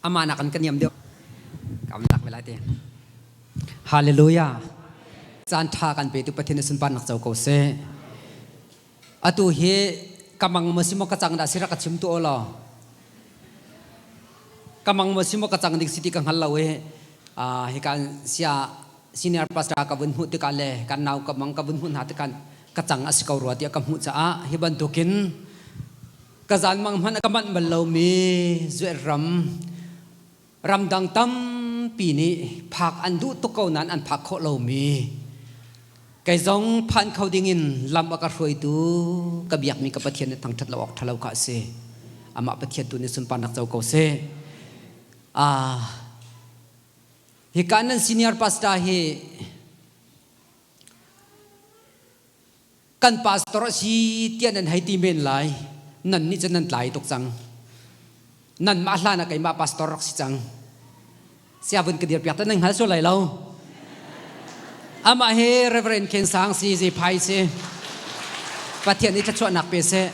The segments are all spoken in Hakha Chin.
Amah nakin ka niam deuh. Ka lak ve lai te. Hallelujah. Caan ṭha kan petu Pathian na sunparnak co ko seh. Atu hi ka mang maw si maw ka cang dah si rak ka chim tu law. Ka mang maw si maw ka cang dik si ti ka hngal lo i hi kan sia senior pastor ka vun hmuh tikah le kan nau ka mang ka vun hmuh hna tikah ka cang a si ko rua tiah ka hmuh caah hi bantukin Ka zanmang hmanh a ka manh bal lomi zuet ram ramdang tampi nih phak an duh tuk ko nain an phak khawh lomi kei zong phan kho dingin lam a ka hruaitu ka biakmi ka Pathian nih thangṭhat lo awk ṭhalo kha a si. Amah Pathian tu nih sunparnak co ko seh. Ah, hika nan senior pastor hi Kan pastor a si tiah nan hei ti men lai. Nan nih cun nan tlai tuk cang. Nanmah hlan ah keimah pastor rak si cang. Sia vun ka dirpiak te nan hngal sual lai lo. Amah hi Reverend Khen Sang si Zephai si. Pathian nih thluachuahnak pe seh.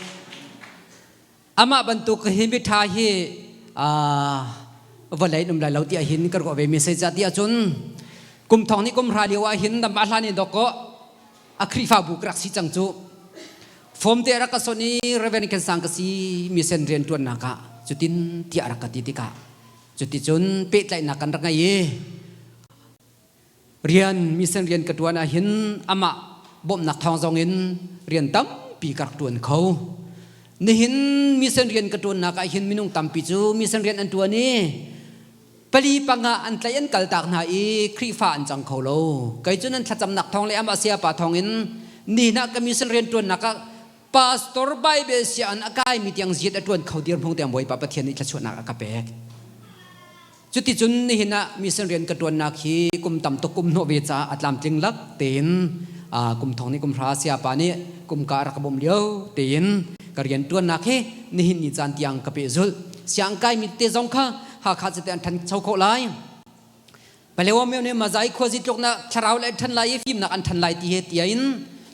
Amah bantuk hi miṭha hi vawlei in um lai lo tiah hin ka ruah ve mi zeicah tiah cun kum thong nih kum hra lio ah hin namah hlan in dawkaw a Khrihfabu ka rak si cang cu form te rak ka son i Reverend Ken Sang ka si mission rian ṭuannak ah cutin tiah rak ka ti tikah cuticun pehtlaihnak kan rak ngei i Rian mission rian ka ṭuan ahhin amah bawmhnak thawng zongin rian tampi ka rak ṭuan kho. Nihin mission rian ka ṭuannak ahhin minung tampi cu mission rian an ṭuan i pali panga an tlaih an kaltak hna i Khrihfa an cang kho lo. Kei cu nan thlacamnak thawng le amah sayapa thawngin nihin ah ka mission rian ṭuannak ah pastor Bible sianginn a kaimi tiang ziat a ṭuan kho dirhmun tiang Bawipa Pathian nih thluachuahnak a ka pek. Cuticun nihin ah mission rian ka ṭuannak hi kum tam tuk kum hnawh ve caah a tlamtling lak tein kum thong nih kum hra sayapa nih kum ka rak ka bawmh lio tein ka rian ṭuannak hi nihin ni caan tiang ka pehzulh. Siang kaimi te zong kha Hakha cite an ṭhancho khawh lai. Palewa myo nih mazai khuazi tluknak thlarau le ṭhan lai i fimnak an ṭhan lai ti he tiah in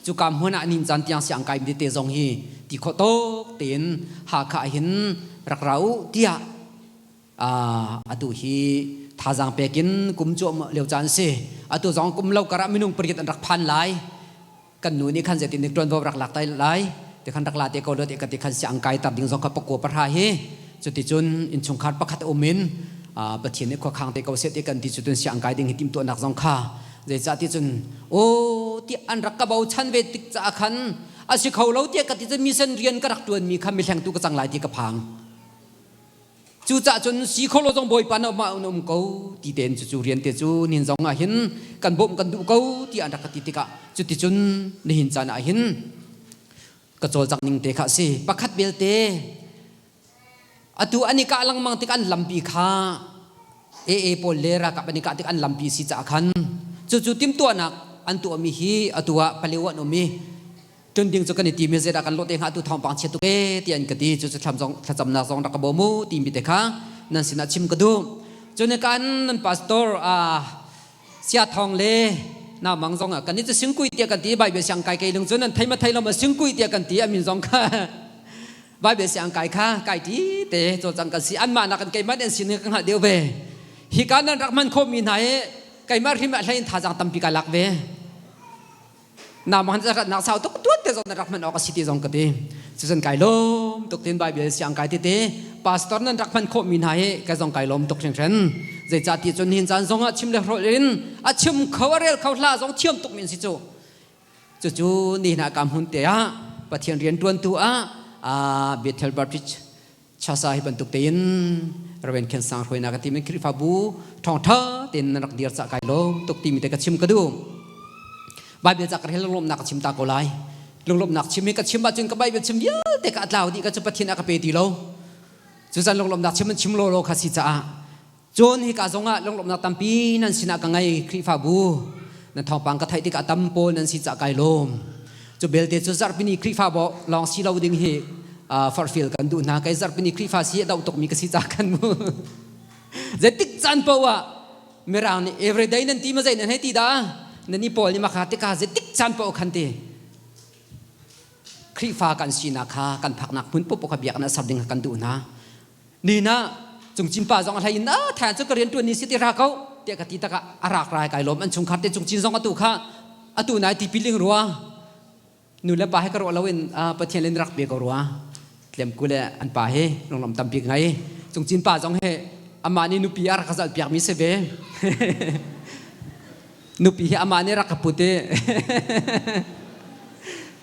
cuka hmun ah nin caan tiang siang kaimi te zong hi ti khawh tawk tein Hakha hin rak ra u tiah Atu hi thazaang pek in kum cuahmah lio caan si. Atu zong kum lo karah minung pariat an rak phan lai. Kan nu nih khan zeitin dik ṭuanvo rak lak tai lai. Ti khan rak la te ko lo ti ka ti khan siang kai tar ding zong kha pakua pahra hi. Cuticun innchungkhar pakhat um in Pathian nih khuakhang te ko seh ti kan ti cutun siang kai ding hi timhtuahnak zong kha zeicah ti cun aw ti an rak ka bochan ve tik caah khan a si kho lo tiah ka ti cun mission rian ka rak ṭuanmi kha mihlengtu ka cang lai ti ka phang. Cucaah cun si kho lo zong Bawipa na mah na um ko ti tein cucu rian te cu nihin zong ah hin kan bawmh kan duh ko ti an rak ka ti tikah cuticun nihin caan ah hin ka cawlcangh ning te kha a si. Pakhat belte atu an i kah lengmang tik an lampi kha AA pawl le ralkap an i kah tik an lampi si caah khan cucu timhtuahnak an tuahmi hi atu ah Palewa an um i Tun ding cu kan i tim i zeidah kan lawh te hnga tu thawngpang chia tuk ee ti an ka ti. Cucu thlam zong thlacamnak zong rak ka bawm u timi te kha nan sinah chim ka duh. Cun kan nan pastor sia thawng le na mang zong ah kan i cu singkui tiah kan ti Bible siang kai kei lung cu nan thei ma thei lo ma singkui tiah kan ti amin zong kha Bible siang kai kha kai ti te cawlcang kan si anmah nak kan keimah an sin ka hngalh deuh ve hi ka nan rak hman khawhmi hna hi keimah hrim ah hlein thazaang tampi ka lak ve Nama han nak sau tuk tuan te zong na rak hman awk a si ti zong ka ti. Cucun kai lawm tuk tin Bible siang kai tete pastor nan rak hman khawh mi hna hi ka zong kai lawm tuk hringhran. Zeicah ti cun hin caan zong ah chim le hrolh in a chim kho a rel kho hla zong thiam tuk min si cu. Cucu ni hna kam hun te ah Pathian rian tuan tu ah Bethel Baptist Chasa hi bantuk tein Reverend Khen Sang hruainak a tim in Khrihfabu ṭhawngṭha tein nan rak dir cah kai lawm tuk timi te ka chim ka duh. Bible ca ka rel lunglawmhnak ka chim ta ko lai. Lunglawmhnak chim hi ka chim ahcun ka Bible chim vialte ka tlau dih ka cu Pathian a ka pe ti lo. Cucan lunglawmhnak chim in chim lawlaw kha si caah cun hika zongah lunglawmhnak tampi nan sinah ka ngei Khrihfabu nan thawngpang ka theih tikah tam pawl nan si cah kai lawm. Cu belte cu zarhpini Khrihfa lawng si lo ding hi forhfial kan duh hna. Kei zarhpini Khrihfa si a doh tukmi ka si cah kan mu. Zeitik caan paoh ah Mirang nih everyday nan ti ma zei nan hei ti dah nan i pawl nih maka tika zeitik caan paoh khan ti Khrihfa kan sinak kha kan phaknak hmun popo kha biaknak ser ding kan duh hna. Ni na Cungcin pa zong a hlei in a thain cu ka rian ṭuan ni si ti ra ko tiah ka ti takah a rak rai kai lawm. An chungkhar te cungcin zong atu kha atu nai tipil ing rua. Nu le pa he ka ruah loin Pathian len rak pe ko rua. Tlemku le an pa he lunglawm tampi ka ngei. Cungcin pa zong he amah nih nupi a rak ka zalh piakmi si ve. Nupi hi amah nih rak ka put i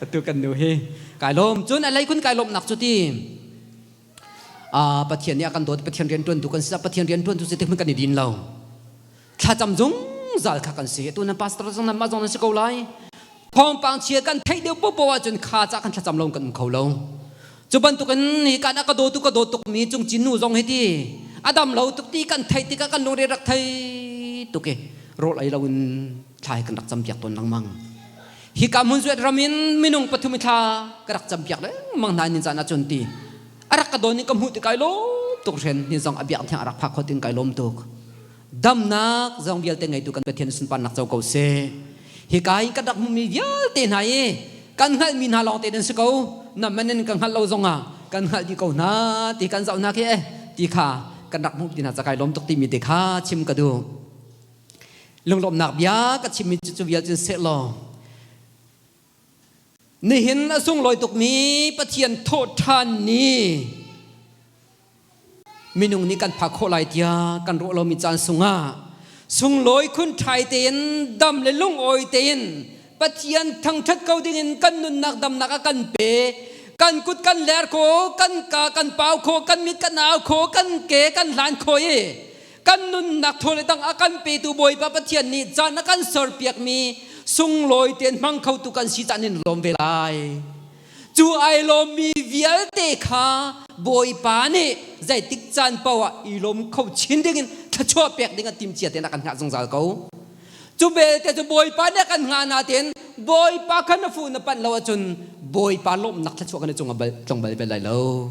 atu kan nu hi kai lawm. Cun a lei kun kai lawmnak cu ti Pathian nih a kan dawt, Pathian rian ṭuantu kan si, Pathian rian ṭuantu si tik hmanh kan i din lo. Thlacam zungzal kha kan si. Atu nan pastor zong nan mah zong nan si ko lai. Thawngpang chia kan theih deuh popo ahcun kha ca kan thlacam lo kan um kho lo. Cu bantukin hi kan a ka dawtu ka dawt tukmi cungcin nu zong hi ti a dam lo tuk ti kan theih tikah kan lungre rak thei tuk i rawl ei loin thla hi kan rak campiak tawn lengmang. Hika hmun zuat ram in minung pathum i thla ka rak campiak lengmang hna nin caan ahcun ti a rak ka dawn in ka hmuh tik ai lawm tuk hren ni zong a biak thiang a rak phak khot in kai lawm tuk. Damnak zong vialte ngeitu kan Pathian sunparnak co ko seh. Hika in kan rak hmuhmi vialte hna i kan hngalhmi hna lawngte nan si ko. Na man in ka hngalh lo zongah kan hngalh dih ko hna ti kan zoh hna khi eh ti kha kan rak hmuh ti hna cakai lawm tuk timi te kha chim ka duh. Lunglawmhnak bia ka chimmi cu cu vial cun seh law nihin a sunglawi tukmi Pathian thawhṭhan ni minung nih kan phak khawh lai tiah kan ruah lomi caan sungah sunglawi khun ṭhai tein dam le lungawi tein Pathian thangṭhat ko dingin kan nunnak damnak a kan pe. Kan kut kan ler kho, kan ka kan pau kho, kan mit kan au kho, kan ke kan hlan kho i kan nunnak thaw le dang a kan petu Bawipa Pathian nih caan a kan serpiakmi sunglawi tein hmang khotu kan si caan in lawm ve lai. Cu ai lawmmi vialte kha Bawipa nih zeitik caan paoh ah i lawm kho chin dingin thluachuah pek ding a timcia tein a kan hngah zungzal ko. Cu belte cu Bawipa nih a kan hngah natein Bawipa kha na fuh na panh lo ahcun Bawipa lawmhnak thluachuah kan i cung a bal, tlong bal bel lai lo.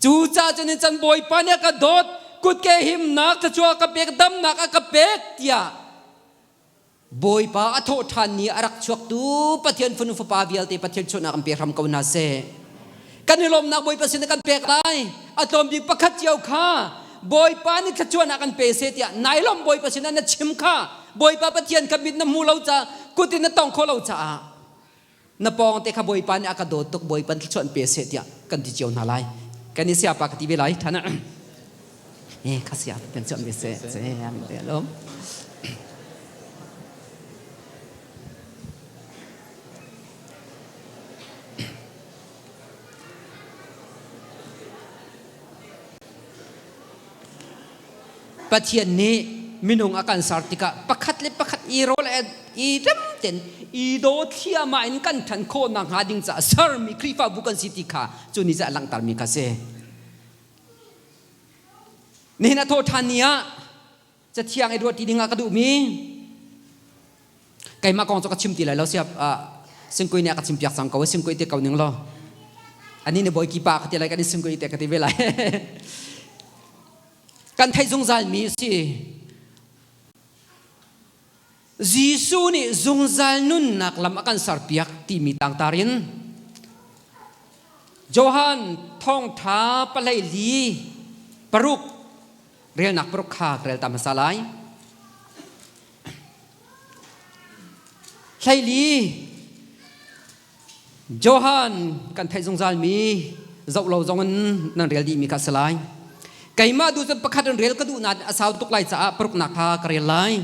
Cucaah cun can Bawipa nih a ka dawt, kutke himnak thluachuah ka pek, damnak a ka pek tiah Bawipa a thawh ṭhan ni a rak chuaktu Pathian fanu fapa vialte Pathian chuahnak an pe hram ko hna seh. Kan i lawmnak Bawipa sin kan pek lai. A tlawm bik pakhat cio kha Bawipa nih thluachuahnak an pe seh tiah nai lawm Bawipa sinah na chim kha Bawipa Pathian kha mit na hmu lo ca kut in na tong kho lo caah na pawng te kha Bawipa nih a ka dawt tuk Bawipa thluachuah an pe seh tiah kan ti cio hna lai. Kan i siapa ka ti ve lai ṭhan ah. Eh kha sia kan chuah ve seh. Se am te lom. Pathian nih minung a kan ser tikah pakhat le pakhat i rawl i rem ten i daw thliahmah in kan ṭhan khawh nakhnga ding caah sermi Khrihfabu kan si ti kha cu ni cu a langhtermi kha si. Nihin a thawh ṭhan ni ah cathiang i ruah ṭi ding ah ka duhmi keimah kong cu ka chim ti lai lo siap singkui nih a ka chimpiak cang ko singkui te ko ning law ani nih bawi kipa ka ti lai kan i singkui te ka ti ve lai kan theih zungzal mi si Jesuh nih zungzal nunnak lam a kan serpiak timi tangtar in Johan thawngṭha palei li paruk relnak paruk kha ka rel ta hmasa lai. Hleili Johan kan theih zungzalmi zoh lo zong in nan rel dihmi kha a si lai. Keimah duh cun pakhat in rel ka duh nain a sau tuk lai caah paruknak kha ka rel lai.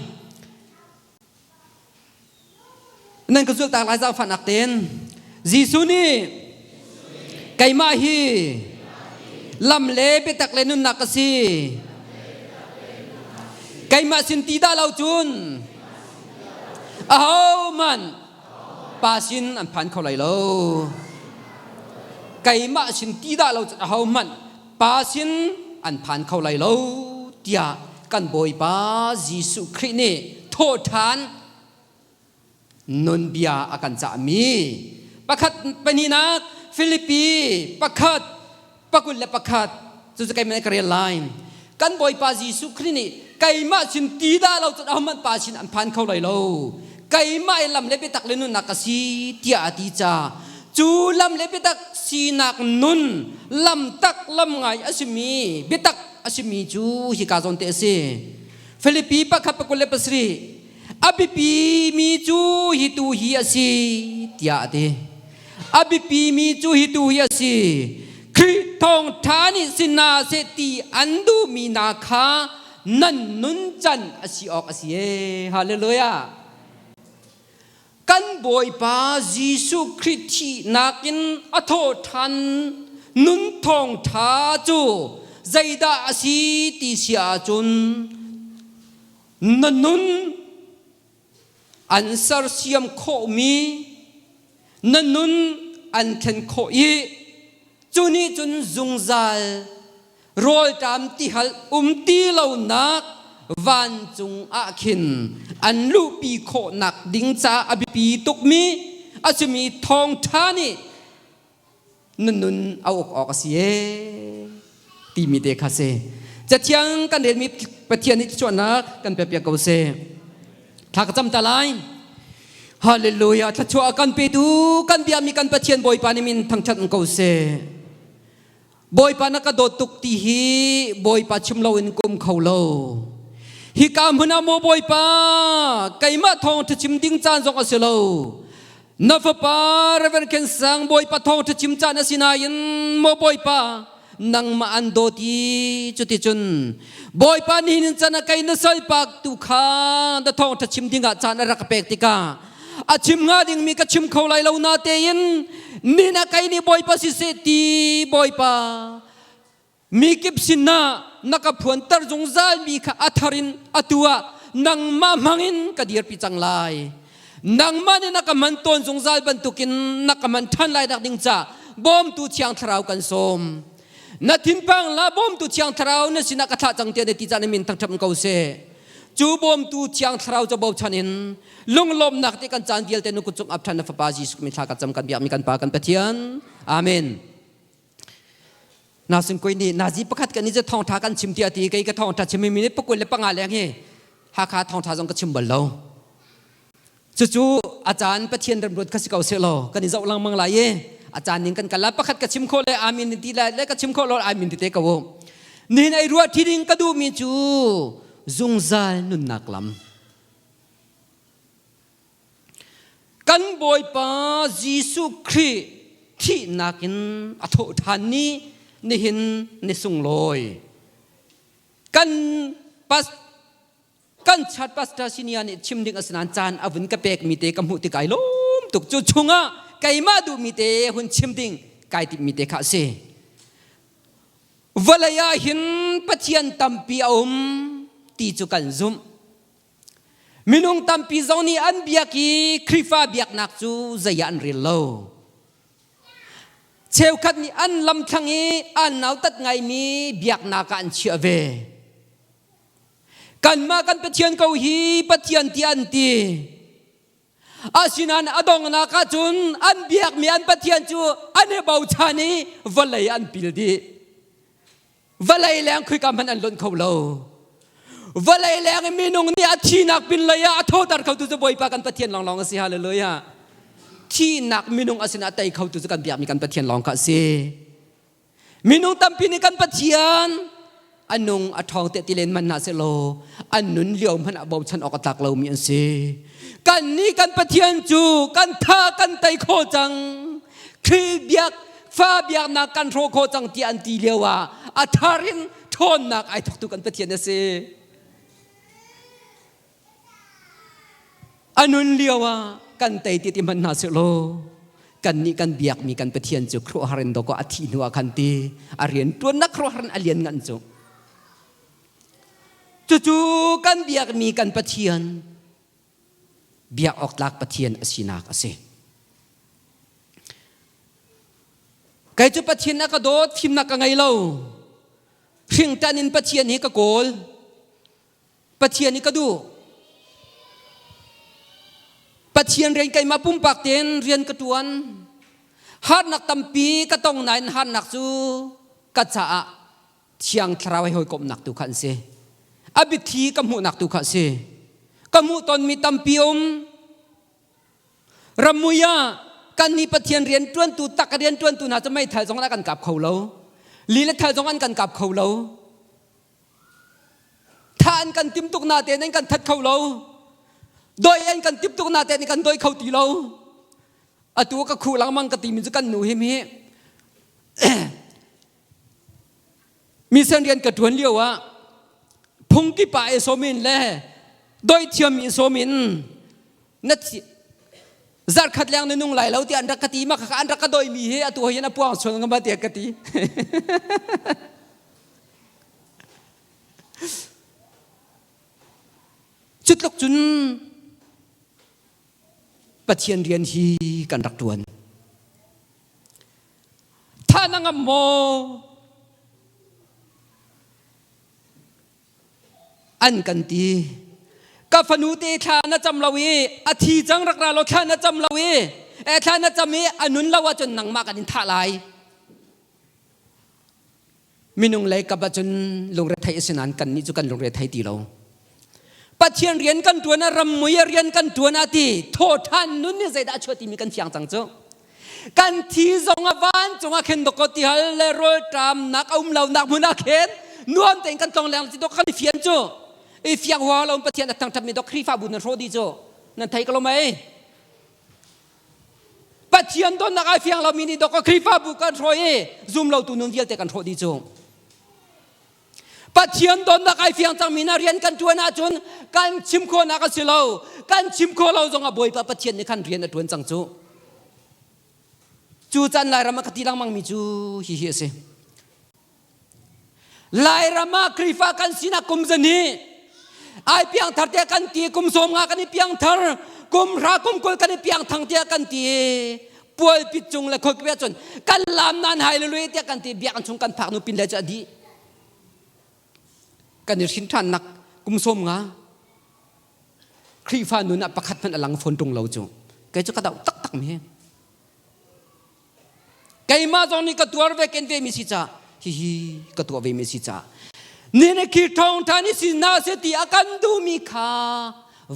Nan ka zulh tak lai zaangfahnak tein Jesuh nih keimah hi lam le biatak le nunnak ka si. Keimah sin ti dah lo cun ahohmanh pa sin an phan kho lai lo. Keimah sin ti dah lo cun ahohmanh pa sin an phan kho lai lo tiah kan Bawipa Jesuh Khrih nih thawhṭhan nunbia a kan cahmi pakhat pahnihnak Filipi pakhat pakul le pakhat cucu keimah nih ka rel lai kan Bawipa Jesuh Khrih nih keimah sin ti dah lo cun ahohmanh pa sin an phan kho lai lo keimah i lam le biatak le nunnak ka si tiah a ti ca cu lam le biatak sinak nun lam tak lam ngai a simi biatak. a simi cu hika zawn te a si. Filipi pakhat pakul le pasarih a biapi mi cu hi tu hi a si tiah a ti. A biapi mi cu hi tu hi a si. Khrih thawngṭha nih si hna seh ti an duhmi hna kha nan nuncan a si awk a si ee. Hallelujah. Kan Bawipa Jesuh Khrih thihnak in a thawhṭhan nun thawngṭha cu zeidah a si ti si ahcun na nun an sersiam khawhmi na nun an thlen khawh i cu nih cun zungzal rawlṭam tihal um ti lonak vancung ah khin an luhpi khawhnak ding caah a biapi tukmi a simi thawngṭha nih na nun a uk awk a si ee timi te kha si. Cathiang kan relmi Pathian nih thluachuahnak kan pekpiak ko seh. Thla ka cam ta lai. Hallelujah. Thluachuah a kan petu kan biakmi kan Pathian Bawipa nih min thangṭhat ko seh. Bawipa na ka dawt tuk ti hi Bawipa chim loin ka um kho lo. Hika hmun ah maw Bawipa keimah thawngṭha chim ding caan zong a si lo. Na fapa Reverend Ken Sang Bawipa thawngṭha chim caan a si nain maw Bawipa nangmah an dawt i cuticun Bawipa nihin caan ah kei na salpak tu kha na thawngṭha chim dingah caan a rak ka pek tikah a chim hnga dingmi ka chim kho lai lo natein nin a kai nih Bawipa siseh ti Bawipa mi kip sinah na ka phuanter zungzal mi kha a thar in atu ah nangmah hmangin ka dirpi cang lai nangmah nih na ka man tawn zungzal bantukin na ka man ṭhan lai nak ding ca bawmtu thiang thlarau kan sawm na thinpang la bawmtu thiang thlarau na sinah ka thlah cang tiah na ti caan min thangṭhat ko seh cu bawmtu thiang thlarau cu bochan in lunglawmnak te kan caan vialte nu kut cung ap ṭhan na fapa Jesuh min thla ka cam kan biakmi kan pa kan Pathian amen na sun koi ni nazi pakhat kan ni cu thawngṭha kan chim tiah ti kei ka thawngṭha chim mi ni pakul le panga leng hi Hakha thawngṭha zong ka chim bal lo cucu a caan Pathian remruat kha si ko seh law kan i zoh lengmang lai i a caan ning kan kal lai pakhat ka chim khawh le amin ti lai le ka chim khawh lo amin ti te ko nihin ei ruah thi ding ka duhmi cu zungzal nunnak lam Kan Bawipa Jesuh Khrih thihnak in a thawh ṭhan ni nihin ni sunglawi. Kan pas kan chat pastor senior nih chim ding a si nain caan a vun ka pek mi te ka hmuh tik ai lawm tuk cu chungah keimah duhmi te hun chim ding kai timhmi te kha a si. Vawlei ah hin Pathian tampi a um ti cu kan zumh. Minung tampi zong nih an biak i Khrihfa biaknak cu zei ah an rel lo. Cheukhat nih an lamthlang i an nautat ngaimi biaknak ah an chiah ve. Kanmah kan Pathian ko hi Pathian tiah an ti. Asinain a donghnak ah cun an biakmi an Pathian cu an i bochan i vawlei an pil dih. Vawlei leng khoika hmanh an lonh kho lo. Vawlei leng i minung nih a thihnak pin lei ah a thoter khotu cu Bawipa kan Pathian lawnglawng a si. Hallelujah. Thihnak minung a sinah tei khotu cu kan biakmi kan Pathian lawng kha a si. Minung tampi nih kan Pathian a nung a ṭhawng te ti len hmanh hna sehlaw an nun lio hmanh ah bochan awk a tlak lomi an si. Kan nih kan Pathian cu kan tha kan tei kho cang. Khrih biak fa biaknak kan hrawh khawh cang tiah an ti lio ah a thar in ṭhawnnak ai thawktu kan Pathian a si. A nun lio ah kan tei ti ti hmanh hna sih law kan nih kan biakmi kan Pathian cu khuaruahhar in dawkaw a thih hnu ah khan ti a rian ṭuannak khuaruahhar in a lian ngan cu. Cucu kan biakmi kan Pathian biak awk tlak Pathian a sinak a si. Kei cu Pathian a ka dawt, fimnak ka ngei lo. Hringtan in Pathian hi ka kawl. Pathian hi ka duh. Pathian rian keimah pumpak tein rian ka ṭuan. Harnak tampi ka tong nain harnak cu ka caah Thiang Thlarau he hawikomhnak tu kha an si. A biathli ka hmuhnak tu kha a si. Ka hmuh tonmi tampi um. Rammui ah kan nih Pathian rian ṭuantu tak rian ṭuantu hna cu meithal zong an kan kap kho lo. Li le thal zong an kan kap kho lo. Thah an kan tim tuk na tein an kan that kho lo. Doi an kan tip tuk na tein kan doi kho ti lo. Atu ka khu lengmang ka timi cu kan nu hi mi mission rian ka ṭuan lio ah phungki pa e sawmin le doi thiam i sawmin na zarkhat leng na nung lai lo ti an rak ka ti ma kha an rak ka doi mi hi atu hin a puang sual ngam tiah ka ti. Cutluk cun Pathian rian hi kan rak ṭuan. Tha na ngam maw? An kan ti. Ka fanu te thla na cam lo i a thi cang rak ra lo thla na cam lo i e thla na cam i a nun lo ahcun nangmah kan in thah lai. Minung lei kap ahcun lungre thei a si nain kannih cu kan lungre thei ti lo. Pathian rian kan ṭuan ah rammui ah rian kan ṭuan ah ti thawṭhan nun nih zeidah a chuah timi kan fiang cang cu. Kan thi zong a vancung ah khin dawkaw ti hal le rawlṭamnak a um lonak hmun ah khin nuam tein kan tlong leng ti dawk kan i fian cu. I fiang hua lo Pathian a thangṭhatmi dawk Khrihfabu nan hrawh dih cu. Nan thei ko lo mei? Pathian donnak ai fiang lomi nih dawk Khrihfabu kan hrawh i zumlotu nun vialte kan hrawh dih cu. Pathian donnak ai fiang cangmi hna rian kan ṭuan ahcun kan chim khawhnak a si lo. Kan chim khawh lo zongah Bawipa Pathian nih khan rian a ṭuan cang cu. Cu can Lairam ah ka ti lengmangmi cu hihi a si. Lairam ah Khrihfa kan sinak kum zani ai piangthar tiah kan ti kum 50 kan i piangthar kum hra kum 20 kan i piangthang tiah kan ti pualpit cung le khoi cun kan lam nan hai le tiah kan ti biakinn chung kan phak nu pin le cu a dih kan i hrin ṭhannak kum 50 Khrihfa nun ah pakhat hmanh a lang fawn ṭung lo cu kei cu ka doh taktak mi Keimah zong nih ka tuar ve ken ve mi si ca hihi ka tuah ve mi si ca nine khi thawngtha ni si na se ti a kan duhmi kha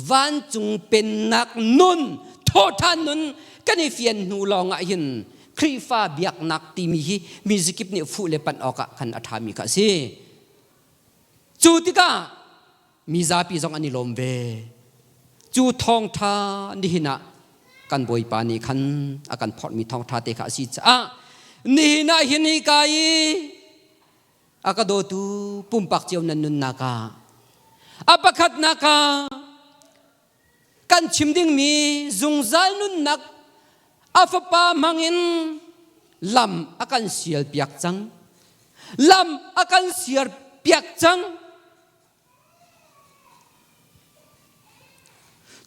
vancung pennak nun thawhthan nun kan i fian hnu lawng ah hin Khrihfa biaknak timi hi mi zikip nih fuh le panh awkah khan a ṭhami kha a si. Cu tikah mi zapi zong an i lawm ve. Cu thawngṭha nihin ah kan Bawipa nih khan a kan phorhmi thawngṭha te kha a si caah nihin ah hin hika i a ka dawtu pumpak cio nan nunnak ah a pakhatnak ah kan chim dingmi zungzal nunnak a fapa hmangin lam a kan sial piak cang lam a kan siar piak cang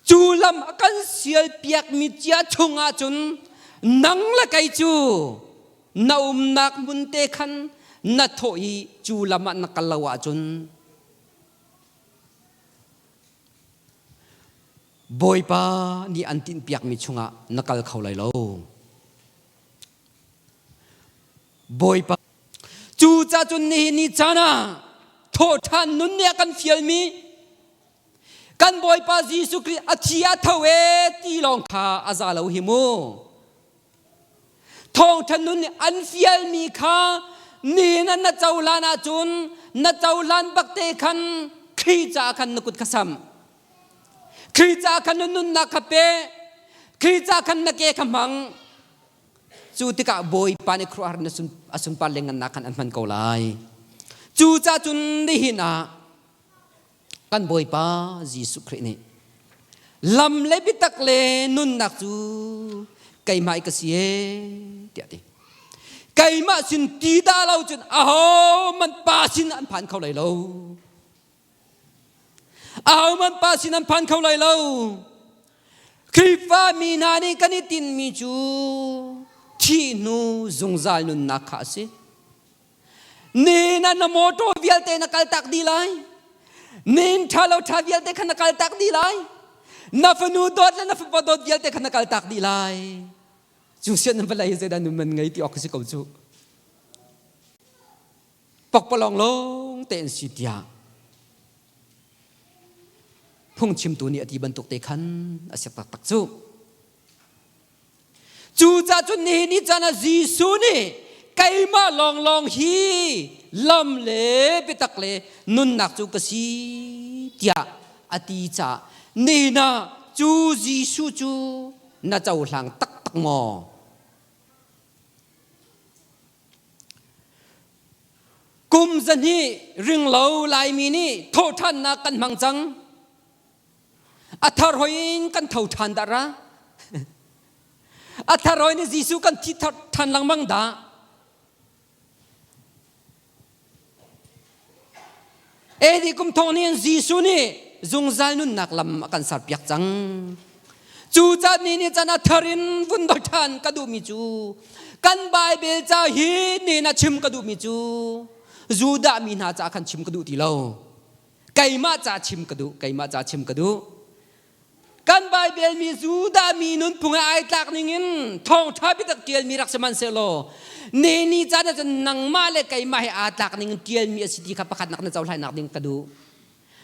Cu lam a kan sialpiakmi cia chungah cun nang le kei cu na umnak hmun te khan na thawh i cu lam ah na kal lo ahcun Bawipa nih an tinhpiakmi chungah na kal kho lai lo. Bawipa Cucaah cun nihin ni caan ah thawhṭhan nun nih a kan fialmi kan Bawipa Jesuh Khrih a thi a tho e ti lawng kha a za lo hi mu. Thawngṭhan nun nih an fialmi kha nihin ah na cohlan ahcun na cohlan bak te khan Khrih caah khan na kut kha sam. Khrih caah khan na nunnak kha pe. Khrih caah khan na ke kha hmang. Cu tikah Bawipa nih khuaruahhar in a sunpar le ngannak khan an hman ko lai. Cucaah cun nihin ah kan Bawipa Jesuh Khrih nih lam le biatak le nunnak cu keimah i ka si e tiah a ti. Keimah sin ti dah lo cun ahohmanh pa sin an phan kho lai lo. Ahohmanh pa sin an phan kho lai lo. Khrihfa mi hna nih kan i tinhmi cu thih hnu zungzal nunnak kha a si. Ni na na motor vialte na kaltak dih lai. Nin ṭha lo ṭha vialte kha na kaltak dih lai. Na fanu dawt le na fapa dawt vialte kha na kaltak dih lai. Cu sian na vawlei zeidah nun man ngei ti awk si ko cu. Pakpalawng lawng te an si tiah phungchimtu nih a ti bantuk te khan a si taktak cu. Cucaah cun nihin ni caan ah Jesuh nih keimah lawnglawng hi lam le biatak le nunnak cu ka si tiah a ti caah nihin ah cu Jesuh cu na cohlang taktak maw? Kum zahnih ringlo Laimi nih thawhṭhannak kan hmang cang. A thar hoi in kan tho ṭhan dah ra. A thar hoi in Jesuh kan thi ṭhan lengmang dah. AD kum thong nih Jesuh nih zungzal nunnak lam a kan serpiak cang. Cu caan ni nih caan a thar in vun doi ṭhan ka duhmi cu kan Baibal ca hi ni na chim ka duhmi cu Judah mi hna ca khan chim ka duh ti lo. Keimah ca chim ka duh, keimah ca chim ka duh. Kan Baibal mi Judah mi nunphung he ai tlak ningin thawngṭha biatak ṭialmi rak sihmanhsehlaw ni ni caan ahcun nangmah le keimah he aa tlak ningin ṭialmi a si ti kha pakhatnak na cohlannak ding ka duh.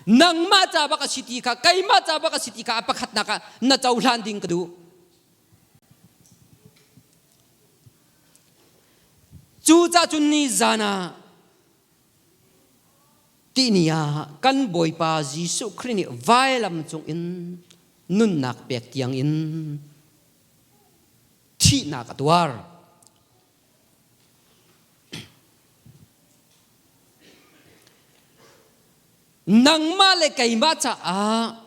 Nangmah ca bak a si ti kha keimah ca bak a si ti kha a pakhatnak ah na cohlan ding ka duh. Cucaah cun ni zan ah Tihni ah kan Bawipa Jesuh Khrih nih vailam cungin nunnak pek tiangin thihnak a tuar. Nangmah le keimah caah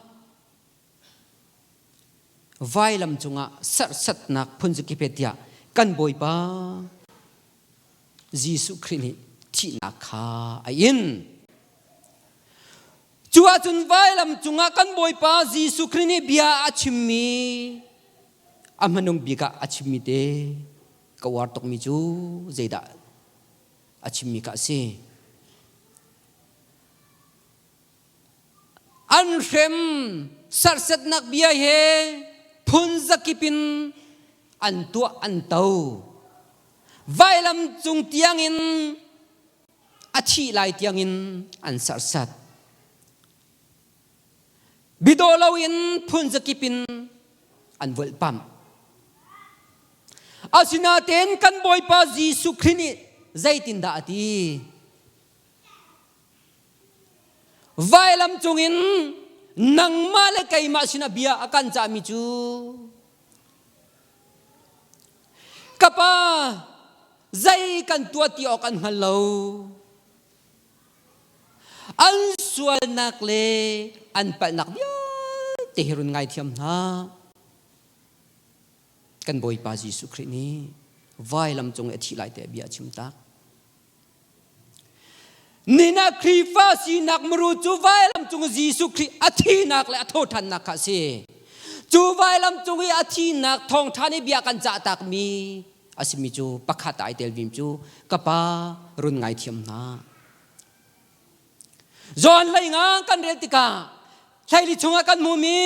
vailam cungah serhsatnak phunzakip he tiah kan Bawipa Jesuh Khrih nih thihnak kha a in. Cu ahcun vailam cungah kan Bawipa Jesuh Khrih nih bia a chimmi a hmanung bik ah a chimmi te ka uar tukmi cu zeidah a chimmi kha a si. An hrem serhsatnak bia he phun zakip in an tuah an to. Vailam cung tiangin a thih lai tiangin an serhsat. Bidaw loin phun zakip in an volhpamh. Asinain kan Bawipa Jesuh Khrih nih zeitindah a ti? Vailam cungin nangmah le keimah sinah bia a kan cahmi cu ka pa zei kan tuah ti awk an hngal lo. An sualnak le an palhnak vialte hi run ngaithiam hna. Kan Bawipa Jesuh Khrih nih vailam cung i a thih lai te bia a chim tak. Nina Khrihfa sinak muru cu vailam cung Jesuh Khrih a thinak le a thawṭhannak kha a si. Cu vailam cung i a thinak thawngṭha nih bia kan cah takmi a simi cu pakhat ai tel vim cu ka pa run ngaithiam hna. John hlei nga kan rel tikah hleili chungah kan hmumi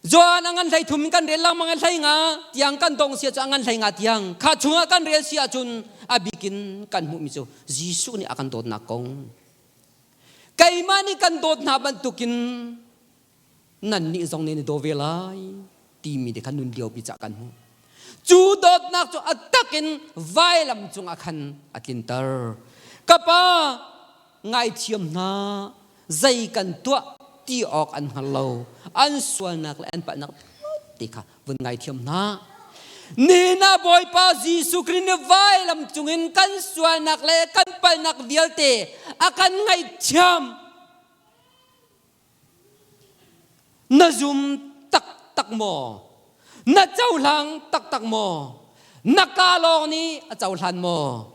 Johan a ngan hlei thum in kan rel lengmang i hlei nga tiang kan dong sia cu a ngan hlei nga tiang kha chungah kan rel si ahcun a bikin kan hmuhmi cu Jesuh nih a kan dawtnak kong keimah nih kan dawt hna bantukin nannih zong nih na daw ve lai timi te kha nun liopi cah kan hmuh cu dawtnak cu a takin vailam cungah khan a tlinter ka pa ngaithiam hna zei kan tuah ti awk an hngal lo an sualnak le an palhnak te kha vun ngaithiam hna nina bawipa Jesuh Khrih nih vailam cungin kan sualnak le kan palhnak vialte a kan ngaihthiam na zum taktak maw na cohlang taktak maw na ka lawng nih a cohlan maw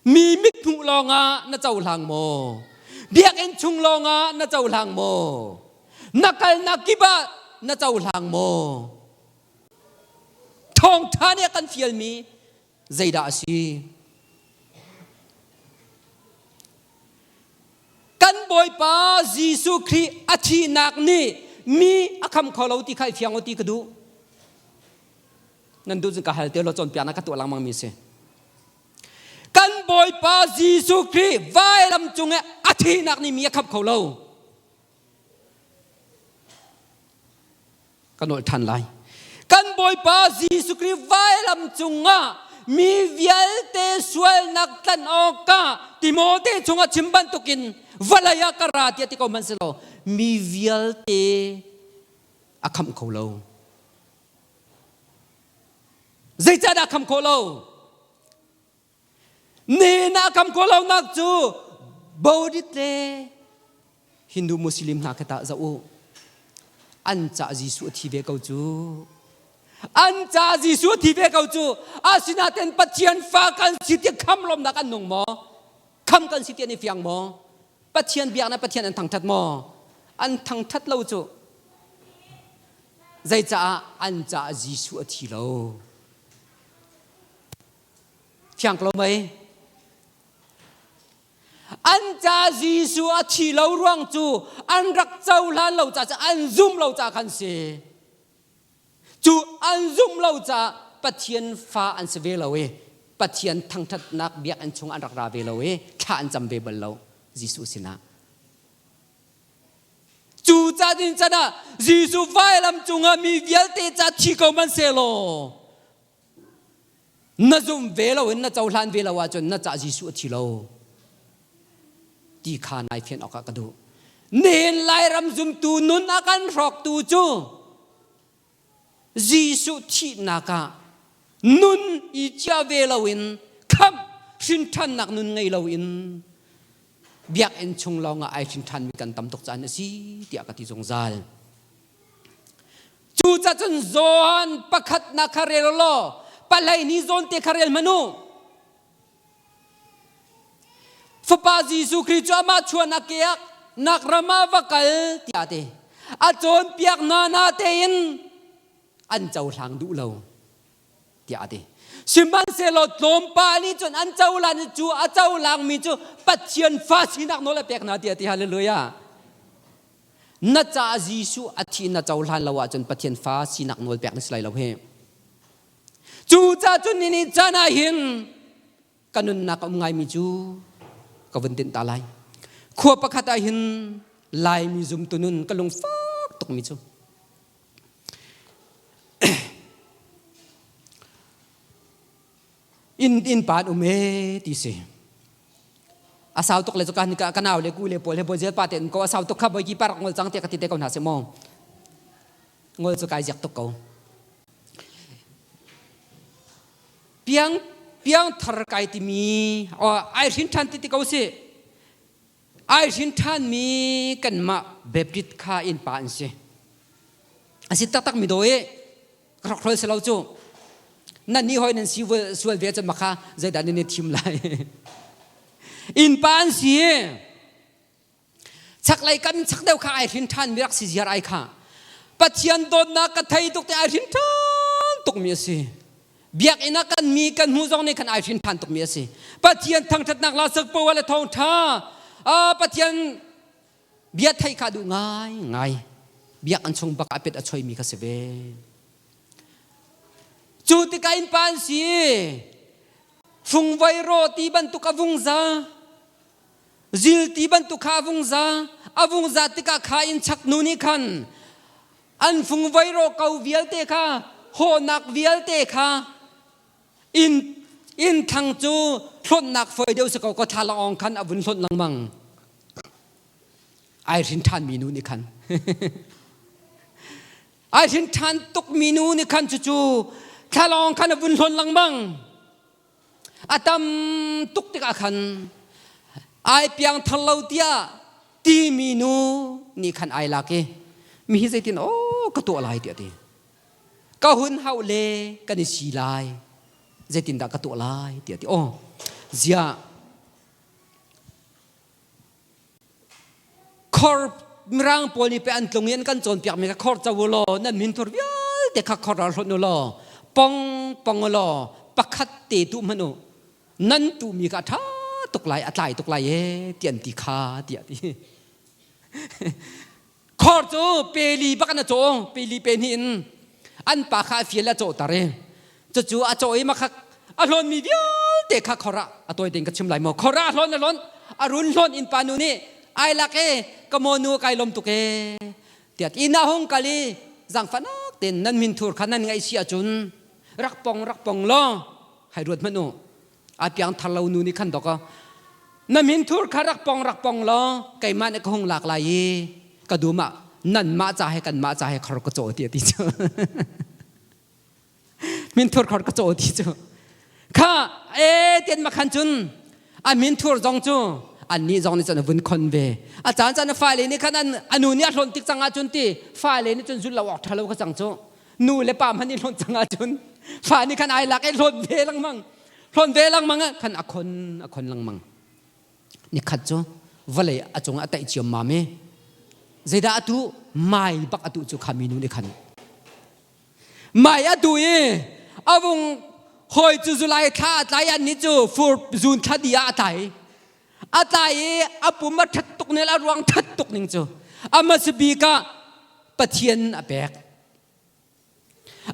Mi mithmuh lawngah na cohlang maw? Biakinn chung lawngah na cohlang maw? Na kalnak kip ah na cohlang maw? Thawngṭha nih a kan fialmi zeidah a si? Kan Bawipa Jesuh Khrih a thihnak nih mi a kham kho lo ti kha i fiang u ti ka duh. Nan duh cun ka hal te law cawnpiaknak ka tuah lengmang mi si. Kan Bawipa Jesuh Khrih vailam cung i a thihnak nih mi a khamh kho lo. Ka nolh ṭhan lai. Kan Bawipa Jesuh Khrih vailam cungah mi vialte sualnak tlanh awkah Timote chungah chim bantukin vawlei ah ka ra tiah ti ko hmanhsehlaw mi vialte a khamh kho lo. Zeicahdah a khamh khawh lo? Nihin ah kam khawh lonak cu Bodit le Hindu Muslim hna kha tah zoh u. An cah Jesuh a thi ve ko cu. An cah Jesuh a thi ve ko cu. Asinain Pathian fa kan si ti kham lawmnak an nung maw? Kham kan si ti an i fiang maw? Pathian biaknak Pathian an thangthat maw? An thangthat lo cu. Zeicaah an cah Jesuh a thi lo? Thiang ko mei. An ca Jesuh a thi lo ruang cu an rak cohlan lo ca an zum lo ca khan si. Cu an zum lo ca Pathian fa an si ve lo i Pathian thangthatnak biakinn chung an rak ra ve lo i thla an cam ve bal lo Jesuh sinah. Cu ca din can ah Jesuh vailam cungah mi vialte ca thi ko man selaw Na zum ve lo in na cohlan ve lo ahcun na cah Jesuh a thi lo ti kha nai fian awkah ka duh. Nihin Lairam zumtu nun a kan hrawktu cu Jesuh thihnak ah nun i cia ve loin khamh hrinṭhannak nun ngei loin biakinn chung lawngah ai hrinṭhanmi kan tam tuk caan a si tiah ka ti zungzal. Cucah cun Johan pakhatnak kha rel law palei ni zawn te kha rel hmanh u. Fapa Jesuh Khrih cu amah chuahnak ke ah nak ram ah va kal tiah ti. A cawnpiak hna na tein an cohlang duh lo tiah a ti. Sihmanhsehlaw tlawmpal nih cun an cohlan cu a cohlangmi cu Pathian fa sinak nawl a pek hna tiah a ti. Hallelujah. Na caah Jesuh a thi na cohlan lo ahcun Pathian fa sinak nawl pek na si lai lo hi. Cu caah cun ni nih caan ah hin ka nunnak a um ngaimi cu ka vun tinh ta lai. Khua pakhat ah hin Laimi zumtu nun ka lungfak tukmi cu inn inn pa an um ee ti si a sau tuk le cuka ka nau le ku le pawl he bawi pa te ko a sau tuk kha bawi ki parak ngol cang te ka ti te ko hna se maw ngol cu kai ziak tuk ko piang piang thar kai timi o ai hrin than ti ti ko si ai hrin than mi kanmah Baptist kha inn pa an si a si taktak mi do i Hrokhrol si lo cu. Nan nih hoi nan si sual ve cun makha zeidah nan i thim lai. Innpa an si. Chaklei kan chak deuh kha ai hrin ṭhan mi rak si ziar ai kha. Pathian dawtnak ka thei tuk te ai hrin ṭhan tuk mi a si. Biakinn ah kan mi kan hmu zong nih khan ai hrin ṭhan tuk mi a si. Pathian thangṭhatnak la sak poah le thawngṭha Pathian Bia theih kha duh ngai ngai. Biak an chung bak ah pet a choimi kha si ve. Cu tikah in pa an si. Fungvai ro ti bantuk a vung za. Zil ti bantuk kha a vung za. A vung za tikah kha in chak nu nih khan an fungvai ro ko vialte kha hawhnak vialte kha Inn inn thlang cu hlonhnak fawi deuh si ko ka thla lawng khan a vun hlonh lengmang. Ai hrin ṭhan mi nu nih khan ai hrin ṭhan tuk mi nu nih khan cucu thlalawng khan a vun hlawn lengmang. A tam tuk tikah khan ai piang thar lo tiah timi nu nih khan ai lak i mi hi zeitin aw ka tuah lai tiah ti. Ka hun hauh le kan i si lai zeitindah ka tuah lai tiah ti aw ziah khor mirang pawl nih pe an tlung i an kan cawnpiak mi kha khor co u law nan min thur vialte kha khor ral hlonh u law pong pong u law pakhat te tu hmanh u nan tu mi kha ṭha tuk lai a tlai tuk lai e ti an ti kha tiah ti Khor cu peli bak in a caw, peli pe hnih in an pa kha a fial a cawhter i cucu a caw i makha a hlawnmi vialte kha khor ah a tawi tein ka chim lai maw khor ah a hlawn a hlawn a run hlawn inn pa nu nih ai lak e ka maw nu kai lawm tuk e tiah inn ah hung kal i zaangfahnak tein nan min thur kha nan ngaih si ahcun rak pong rak pong law. Hai ruat hmanh u. A piang thar lo nu nih khan dok na min thur kha rak pong rak pong law keimah nih ka hung lak lai i ka dum ah nan mah ca he kan mah ca he khor ka caw ti a ti cu. Min thur khor ka caw ti cu. Kha e tian ma khan cun a min thur zong cu annih zong nih cun a vun khon ve. A caan caan a fale nih khan an anu nih a hlawn tik cang ahcun ti fale nih cun zulh lo awk ṭha lo ka cang cu. Nu le pa hmanh i hlawn cang ahcun fa nih khan ai lak i hlawn ve lengmang. Hlawn ve lengmang ah khan a khon a khon lengmang. Nikhat cu vawlei a cung a taih ciammam i zeidah atu mai bak atu cu kha minu nih khan mai a tu i a vung hawi cu July thla a tlai an nih cu fur zun thla di ah a tlai a tlai i a pum a ṭhat tuk ning a ruang ṭhat tuk ning cu a hmasa bik ah Pathian a pek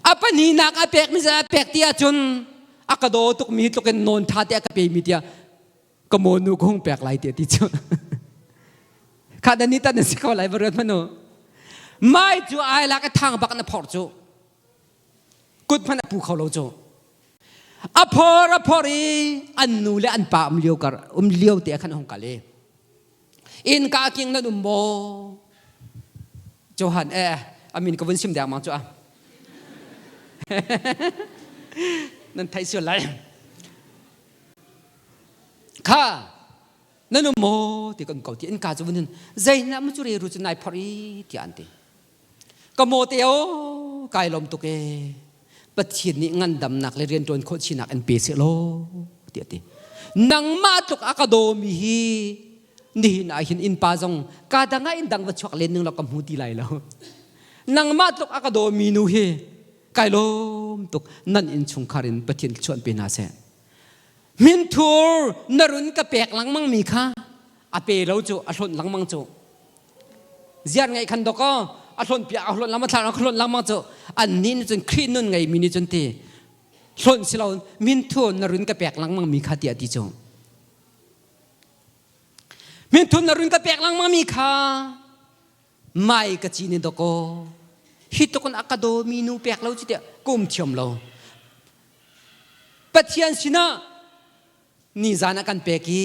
a pahnihnak a pek mi a pek ti ahcun a ka daw tuk mi tluk in nawn ṭha te a ka pe mi tiah ka mawnu ka hung pek lai ti ti cu kha dan ni tan si ko lai va ruat hmanu mai cu ai lak a thang bak na phor cu kut hmanh a pu kho lo cu a phor a phor i an nu le an pa um lio kar um lio te khan hung kal i inn ka king nan um maw Johan eh amin ka vun sim deng mang cu a nan thai sual lai Kha nan um maw ti kan ko ti innka cu vun zei na mu cu re ru cu nai phor i tiah an ti. Ka maw te o kai lawm tuk e Pathian nih ngandamnak le rianṭuan khawh chinak in pe seh law tiah ti. Nangmah tluk a ka dawmi hi nihin ah hin innpa zong ka dang ah inn dang va chuak len ning law ka hmu ti lai lo. Nangmah tluk a ka dawmi nu hi kai lawm tuk nan innchungkhar in Pathian chuan pe hna seh. Minthur na run ka pek lengmang mi kha a pe lo cu a hlonh lengmang cu ziar ngeih khan dok a hlonh piak a hlonh lengmang thla a hlonh lengmang cu annih nih cun Khrih nun ngei mi nih cun ti hlonh si lo minthur na run ka pek lengmang mi kha tiah ti cu minthur na run ka pek lengmang mi kha mai ka ci ni doko hi tuk in a ka daw mi nu pek lo cu tiah kum thiam lo Pathian sinah nizan ah kan pek i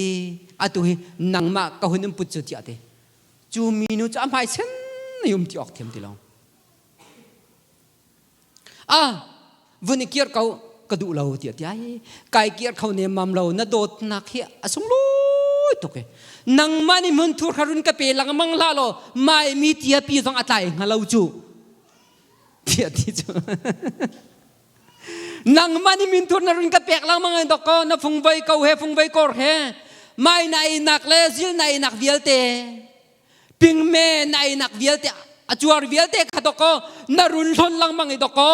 atu hi nangmah ka hun in put cu tiah ti. Cu minu cu a hmai sen i um ti awk thiam ti lo. Ah, vun i kir ko ka duh lo tiah ti ai kai kir kho nemmam lo na dawtnak hi a sunglawi tuk e nangmah nih hmun thur kha run ka pe lengmang hlah law mai mi tia pi zong a tlai hnga lo cu tiah ti cu Nangmah nih minthur na run ka pek lengmang ai dok ko na fungvei ko he fungvei kor he mai na einak le zil na einak vialte pingme na einak vialte a cuar vialte kha dok ko na run hlon lengmang i dok ko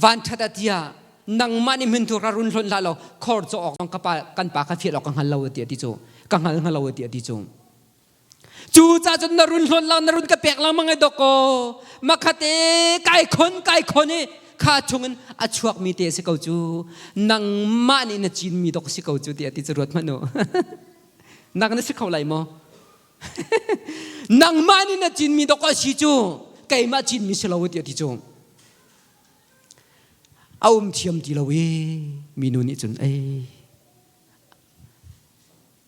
van ṭhat a tiah nangmah nih minthur ka run hlon hlah lo khor caw awk zong ka pa kan pa kha fial awk ka hngal lo tiah ti cu ka hngal hnga lo tiah ti cu Cu ca cun na run hlawn lang na run ka pek lengmang ai dok ko makhate kai khon kai khon i kha chungin a chuak mi te si ko cu nangmah nih na cin mi dok si ko cu tiah ti cu ruat hmanh u nang na si kho lai maw nangmah nih na cin mi dok a si cu keimah cin mi si lo tiah ti cu a um thiam ti lo i minu nih cun ei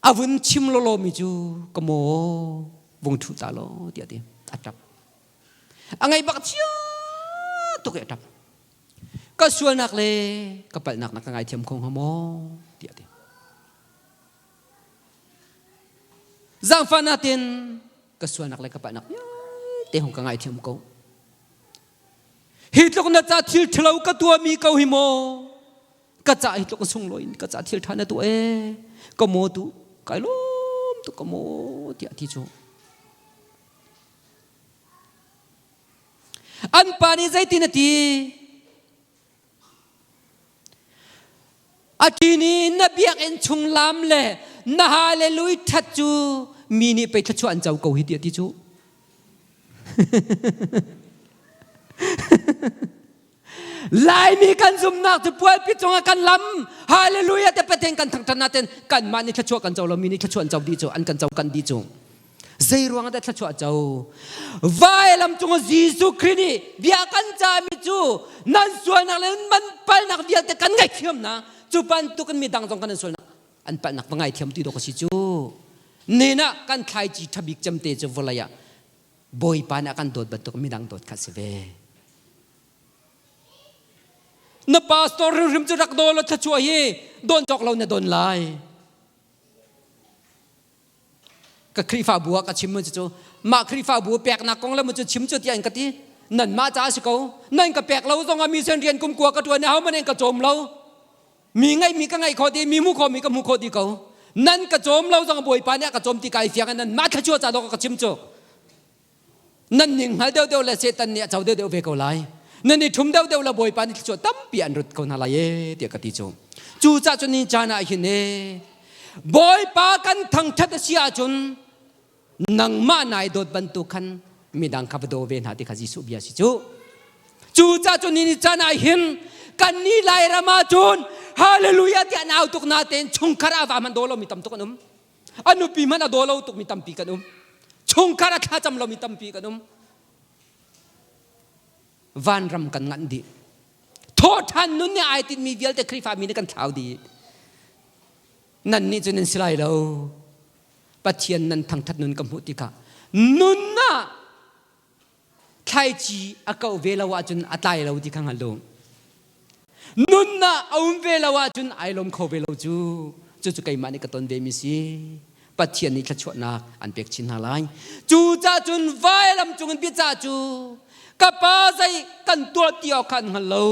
A vun chim lawlaw mi cu ka maw vung ṭhu ta law tiah a ti. A ṭap. A ngaih bak chia tuk i a ṭap. Ka sualnak le ka palhnak na ka ngaithiam kho hnga maw tiah a ti. Zaangfahnak tein ka sualnak le ka palhnak vialte hung ka ngaithiam ko. Hi tluk na ca thil ṭhalo ka tuahmi ko hi maw ka ca hi tluk sunglawi in ka ca thil ṭha na tuah ee ka maw tu kai lawm tuk ka maw tiah ti cu an pa nih zeitin a ti a ṭin i na biakinn chung lam le na hallelujah ṭhat cu mi nih pei thluachuah an co ko hi tiah ti cu Laimi kan zumnak cu pualpi cungah kan lam hallelujah te Pathian kan thangṭhat natin kanmah nih thluachuah kan co lo mi nih thluachuah an co dih cu an kan co kan dih cu. Zei ruang dah thluachuah co? Vailam cung Jesuh Khrih nih bia kan cahmi cu nan sualnak le nan palnak vialte kan ngaihthiam na cu bantuk in midang zong kan sualnak an palnak va ngaithiam ti dawk a si cu. Nina kan thlaici ṭhabik cemte cu vawlei ah Bawipa nih a kan dawt bantuk midang dawt kha si ve. Na pastor hrimhrim cu rak daw law thluachuah hi dawn cawk lo na don lai. Ka Khrihfabu ah ka chim mu cu mah Khrihfabu peknak kong le mu cu chim cu tiah in ka ti. Nanmah ca a si ko. Nan ka pek lo zong ah mission rian kum kua ka ṭuan i ahohmanh in ka cawm lo. Mi ngeihmi ka ngeih khawh dih, mi hmuh khawhmi ka hmuh khawh dih ko. Nan ka cawm lo zong Bawipa nih a ka cawm ti kai fiang in nan mah thluachuah ca dawh ka chim cu. Nan ning hngal deuhdeuh le Satan nih a co deuhdeuh ve ko lai. Nan i ṭhum deuhdeuh le Bawipa nih thluachuah tampi an rut ko hna lai e tiah ka ti cu. Cucaah cun ni caan ah hin e Bawipa kan thangṭhat a si ahcun nangmah nai dawt bantuk khan midang kha va daw ve hna ti kha Jesuh bia si cu. Cucaah cun ni caan ah hin kan ni Lairam ah cun hallelujah tiah an au tuk na tein chungkhar a va hmanh daw lomi tam tuk an um. A nupi hmanh a daw lo tukmi tampi kan um. Chungkhar a thlacam lomi tampi kan um. Vanram kan nganh dih. Thawhṭhan nun nih ai tinhmi vialte Khrihfa mi nih kan thlau dih. Nan nih cu nan si lai lo. Pathian nan thangṭhat nun ka hmuh tikah nun ah thlaici a kauh ve lo ahcun a tlai lo ti kha hngal u. Nunnak a um ve lo ahcun ai lawm kho ve lo cu. Cucu keimah nih ka ton ve mi si. Pathian nih thluachuahnak an pek chin hna lai. Cu cah cun vailam cungin biacah cu ka pa zei kan tuah ti awk kha an hngal lo.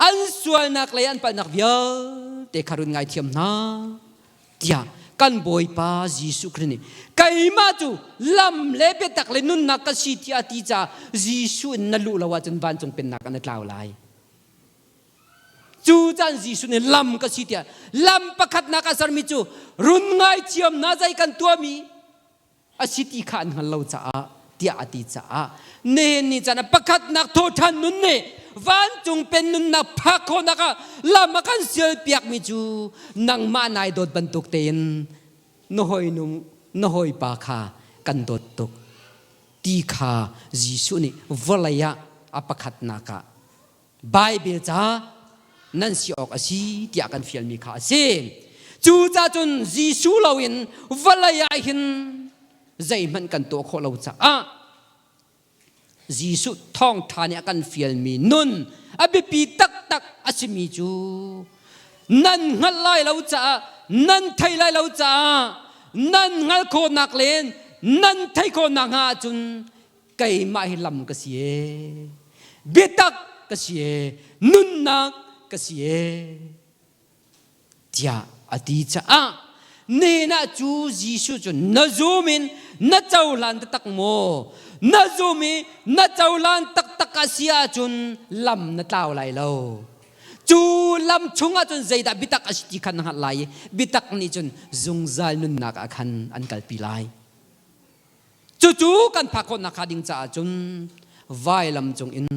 An sualnak le an palhnak vialte kha run ngaithiam hna. Tiah kan Bawipa Jesuh Khrih nih keimah cu lam le biatak le nunnak ka si tiah a ti caah Jesuh in na luh lo ahcun vancung pennak ah na tlau lai. Cu caan Jesuh nih lam ka si tiah lam pakhatnak a sermi cu run ngaithiam na zei kan tuahmi a si ti kha an hngal lo caah tiah a ti caah nihin ni caan ah pakhatnak thawhṭhan nun nih vancung pen nunnak phak khawhnak ah lam a kan sialpiakmi cu nangmah nai dawt bantuk tein na hawinu na hawipa kha kan dawt tuk ti kha Jesuh nih vawlei ah a pakhatnak ah Baibal ca nan si awk a si tiah kan fialmi kha a si. Cucaah cun Jesuh loin vawlei ah hin zeihmanh kan tuah khawh lo caah Jesuh thawngṭha nih a kan fialmi nun a biapi taktak a simi cu nan hngalh lai lo caah nan thei lai lo caah nan hngalh khawhnak len nan theih khawhnak hnga ahcun keimah hi lam ka si e biatak ka si e nunnak ka si e tiah a ti caah nena cu Jesuh cu na zum in na cohlan taktak maw na zum i na cohlan taktak a si ahcun lam na tlau lai lo cu lam chungah cun zeidah biatak a si ti kha na hngalh lai i biatak nih cun zungzal nunnak ah khan an kalpi lai Cucu kan phak khawhnak hnga ding caah cun vailam cung in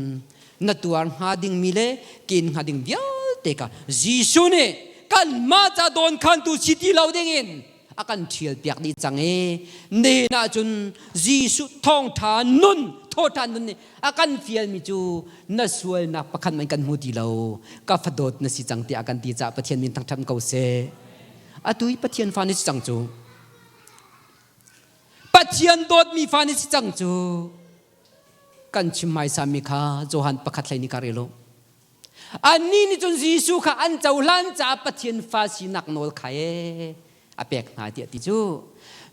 na tuar hnga dingmi le ken hnga ding vialte kha Jesuh nih kanmah ca dawnkhantu si ti lo dingin a kan ṭhial piak dih cang i nihin ah cun Jesuh thawngṭha nun thawṭha nun nih a kan fialmi cu na sualnak pakhat man kan hmu ti lo ka fadawt na si cang tiah a kan ti caah Pathian min thangṭhat ko seh atu hi Pathian fa na si cang cu Pathian dawtmi fa ni si cang cu kan chim hmaisami kha Johan pakhat hlei ni ka rel u. Annih nih cun Jesuh kha an cohlan caah Pathian fa sinak nawl kha e a pek hna tiah ti cu.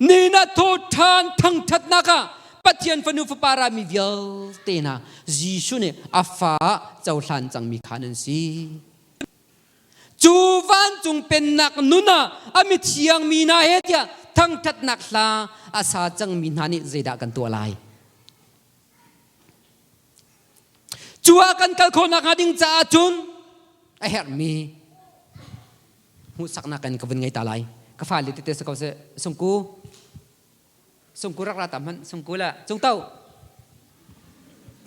Ni na thawṭhan thangṭhatnak ah Pathian fanu fapa rami vialte hna Jesuh nih a fa ah cohlan cangmi kha nan si. Cu vancung pennak nun ah a mithiang mi hna he tiah thangṭhatnak hla a sa cangmi hna nih zeidah kan tuah lai? Cu ah kan kal khawh nakhnga ding caah cun a herhmi hmuhsaknak in ka vun ngei ta lai. Ka fale tete si ko seh, sungku, sungku rak ra ta hmanh, sungku le cungto.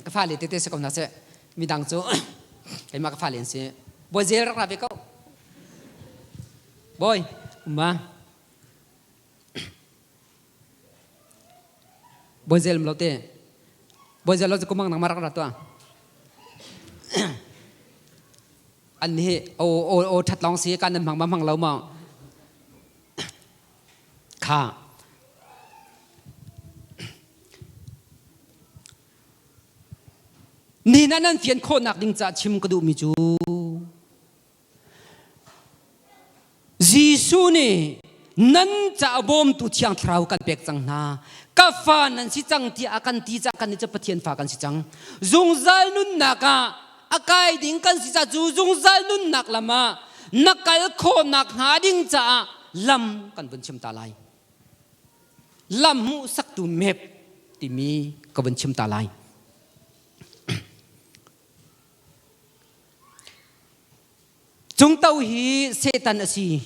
Ka fale tete si ko hna seh, midang cu keimah ka fale an si. Bawi zel rak ra ve ko. Bawi, umma. Boizel lo te. Boizel lo kumang nang marak ra tua. An hi o o o that long si kan nan hmang ma hmang lo ma. Kha. Ni na nan fian khawhnak ding ca chim ka duhmi cu Jesuh nih nan ca bawmtu Thiang Thlarau kan pek cang hna. Ka fa nan si cang tiah a kan ti caah kan nih cu Pathian fa kan si cang. Zungzal nunnak ah a kai ding kan si caah cu zungzal nunnak lam ah na kal khawhnak hnga ding caah lam kan vun chim ta lai. Lam hmuhsaktu map timi ka vun chim ta lai. Cungto hi Satan a si.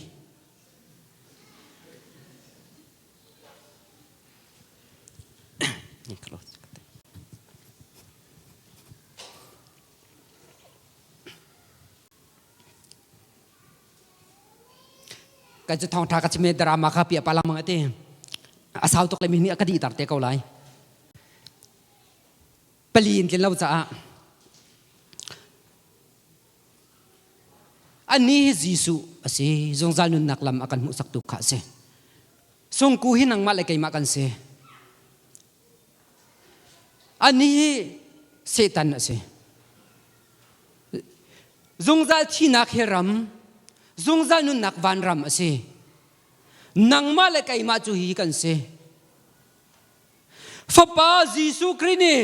Kan cu thawngtha ka chim drama kha pia palang mang ati. A sau tuk le mi nih a ka dih tar te ko lai. Pali in tlin lo caah Anih hi Jesuh a si, zungzal nunnak lam a kan hmuhsaktu kha a si. Sungku hi nangmah le keimah kan si. Anih hi Satan a si. Zungzal thinak hi ram, zungzal nunnak vanram a si. Nangmah le keimah cu hi kan si. Fapa Jesuh Khrih nih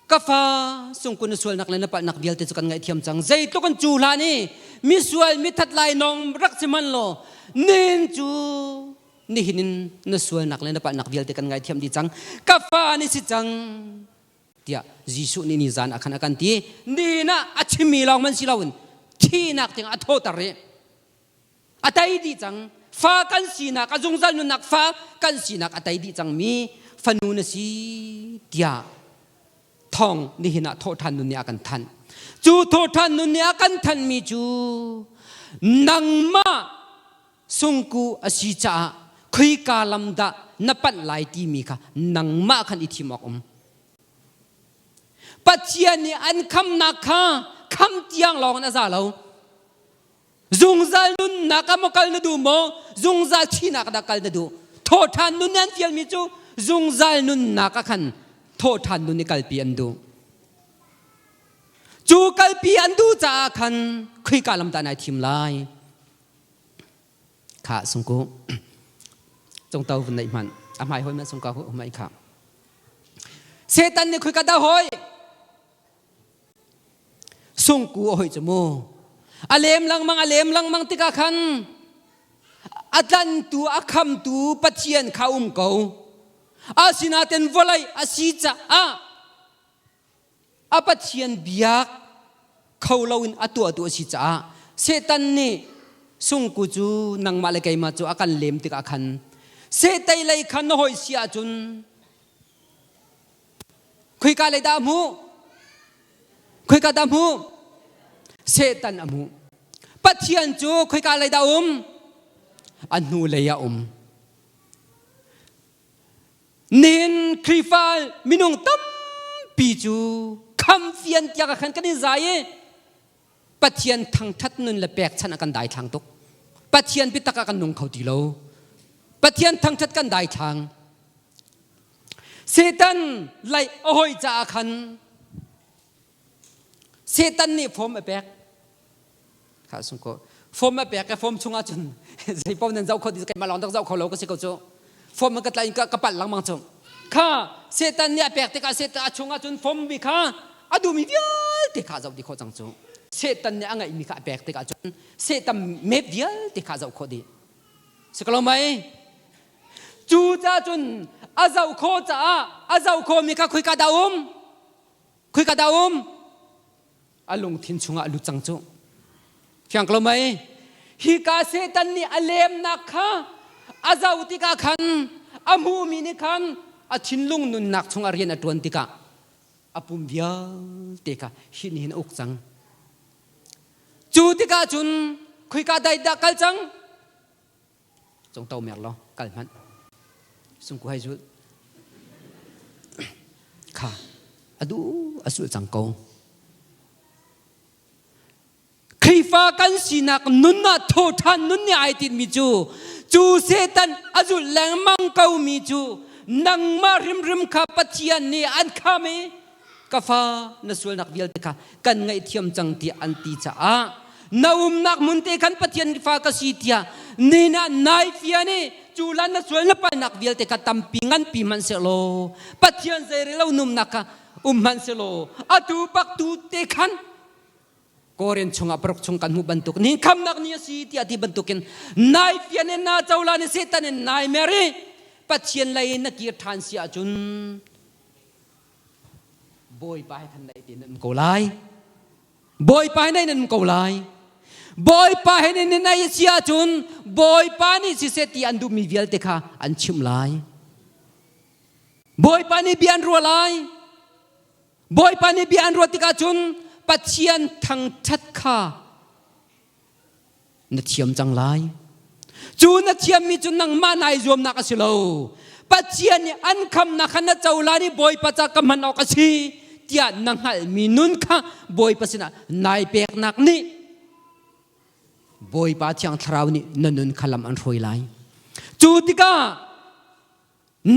ka fa sungkun na sualnak le na palhnak vialte cu kan ngaihthiam cang. Zeitluk an cu hlan i misual mithat lai nong rak si hmanh law nin cu nihin in na sualnak le na palhnak vialte kan ngaihthiam dih cang. Ka fa ni si cang tiah Jesuh nih ni zan ah khan a kan ti. Ni na a chimmi lawng man si loin thihnak tiang a thawter rih. A tei dih cang. Fa kan sinak, a zungzal nunnak fa kan sinak a tei dih cangmi fanu na si tiah thawng nihin ah thawhṭhan nun nih a kan thanh. Cu thawhṭhan nun nih a kan thanhmi cu nangmah sungku a si caah khoika lam dah na panh lai timi kha nangmah khan i thim awk um. Pathian nih an khamnak kha kham tiang lawng in a za lo. Zungzal nunnak ah maw kal na duh maw? Zungzal thihnak ah dah kal na duh? Thawhṭhan nun an fialmi cu zungzal nunnak ah khan thawhṭhan nun i kalpi an duh. Cu kalpi an duh caah khan khoika lam dah nai thim lai? Kha sungku cungto vun neih hmanh a hmai hoi man sungka humai kha. Satan nih khoika dah hoi? Sungku a hoi cu mu. A lem lengmang a lem lengmang tikah khan a tlantu a khamtu Pathian kha um ko. Asinain vawlei a si caah a Pathian biak kho loin a tuahtu a si caah Satan nih sungku cu nangmah le keimah cu a kan lem tikah khan Satan lei khan na hoi si ahcun Khoika lei dah a hmuh? Khoika dah a hmuh? Satan a hmuh. Pathian cu khoika lei dah um? A hnu lei ah um. Nihin Khrihfa minung tampi cu khamfian tiang ah khan kan i zai i Pathian thangthat nun le pekchanh ah kan daithlang tuk. Pathian biatak ah kan nung kho ti lo. Pathian thangthat kan daithlang. Satan lai a hoi caah khan Satan nih form a pek. Kha sung ko. Form a pek i form chungah cun zei paoh nan zoh kho ti keimah lawng dak zoh kho lo ka si ko cu. Form ka tlai ka palh lengmang cu. Kha Satan nih a pek tikah Satan a chungah cun form mi kha a duhmi vialte kha zoh dih khawh cang cu. Satan nih a ngeihmi kha a pek tikah cun Satan map vialte kha zoh khawh dih. Si ko lo mei? Cu caah cun a zoh khawh caah a zoh khawhmi kha khoika dah um? Khoika dah um? A lungthin chungah a lut cang cu. Fiang ko lo mei? Hika Satan nih a lemnak kha a zoh tikah khan a hmuhmi nih khan a thinlung nunnak chungah rian a ṭuan tikah a pum vialte kha hi nih hin a uk cang. Cu tikah cun khoika dai dah kal cang? Cong to mer lo kal hmanh. Sungku hai zul. kha a duh a sulh cang ko. Khrihfa kan sinak nun ah thawṭhan nun nih ai tinhmi cu cu Satan a zulh lengmang komi cu nangmah hrimhrim kha Pathian nih an kham i ka fa na sualnak vialte kha kan ngaihthiam cang tiah an ti caah na umnak hmun te khan Pathian fa ka si tiah ni na nai fian i cu lan na sual na palnak vialte kha tampi nganpi hmanh sehlaw Pathian zeirelo numnak kha um hmanh sehlaw atu bak tu te khan Korin chungah paruk chung kan hmuh bantuk ni khamnak ni a si tiah ti bantukin nai fian in na cohlan i Satan in nai mer i Pathian lei in na kir ṭhan si ahcun Bawipa he khan naih tein nan um ko lai. Bawipa he naih nan um ko lai. Bawipa he nan naih si ahcun Bawipa nih siseh ti an duhmi vialte kha an chimh lai. Bawipa nih bia an ruah lai. Bawipa nih bia an ruat tikah cun Pathian thangṭhat kha na thiam cang lai. Cu na thiammi cu nangmah nai zuamnak a si lo. Pathian nih an khamnak kha na cohlan i Bawipa ca ka hman awk a si tiah na hngalhmi nun kha Bawipa sinah nai peknak nih Bawipa Thiang Thlarau nih na nun kha lam an hruai lai. Cu tikah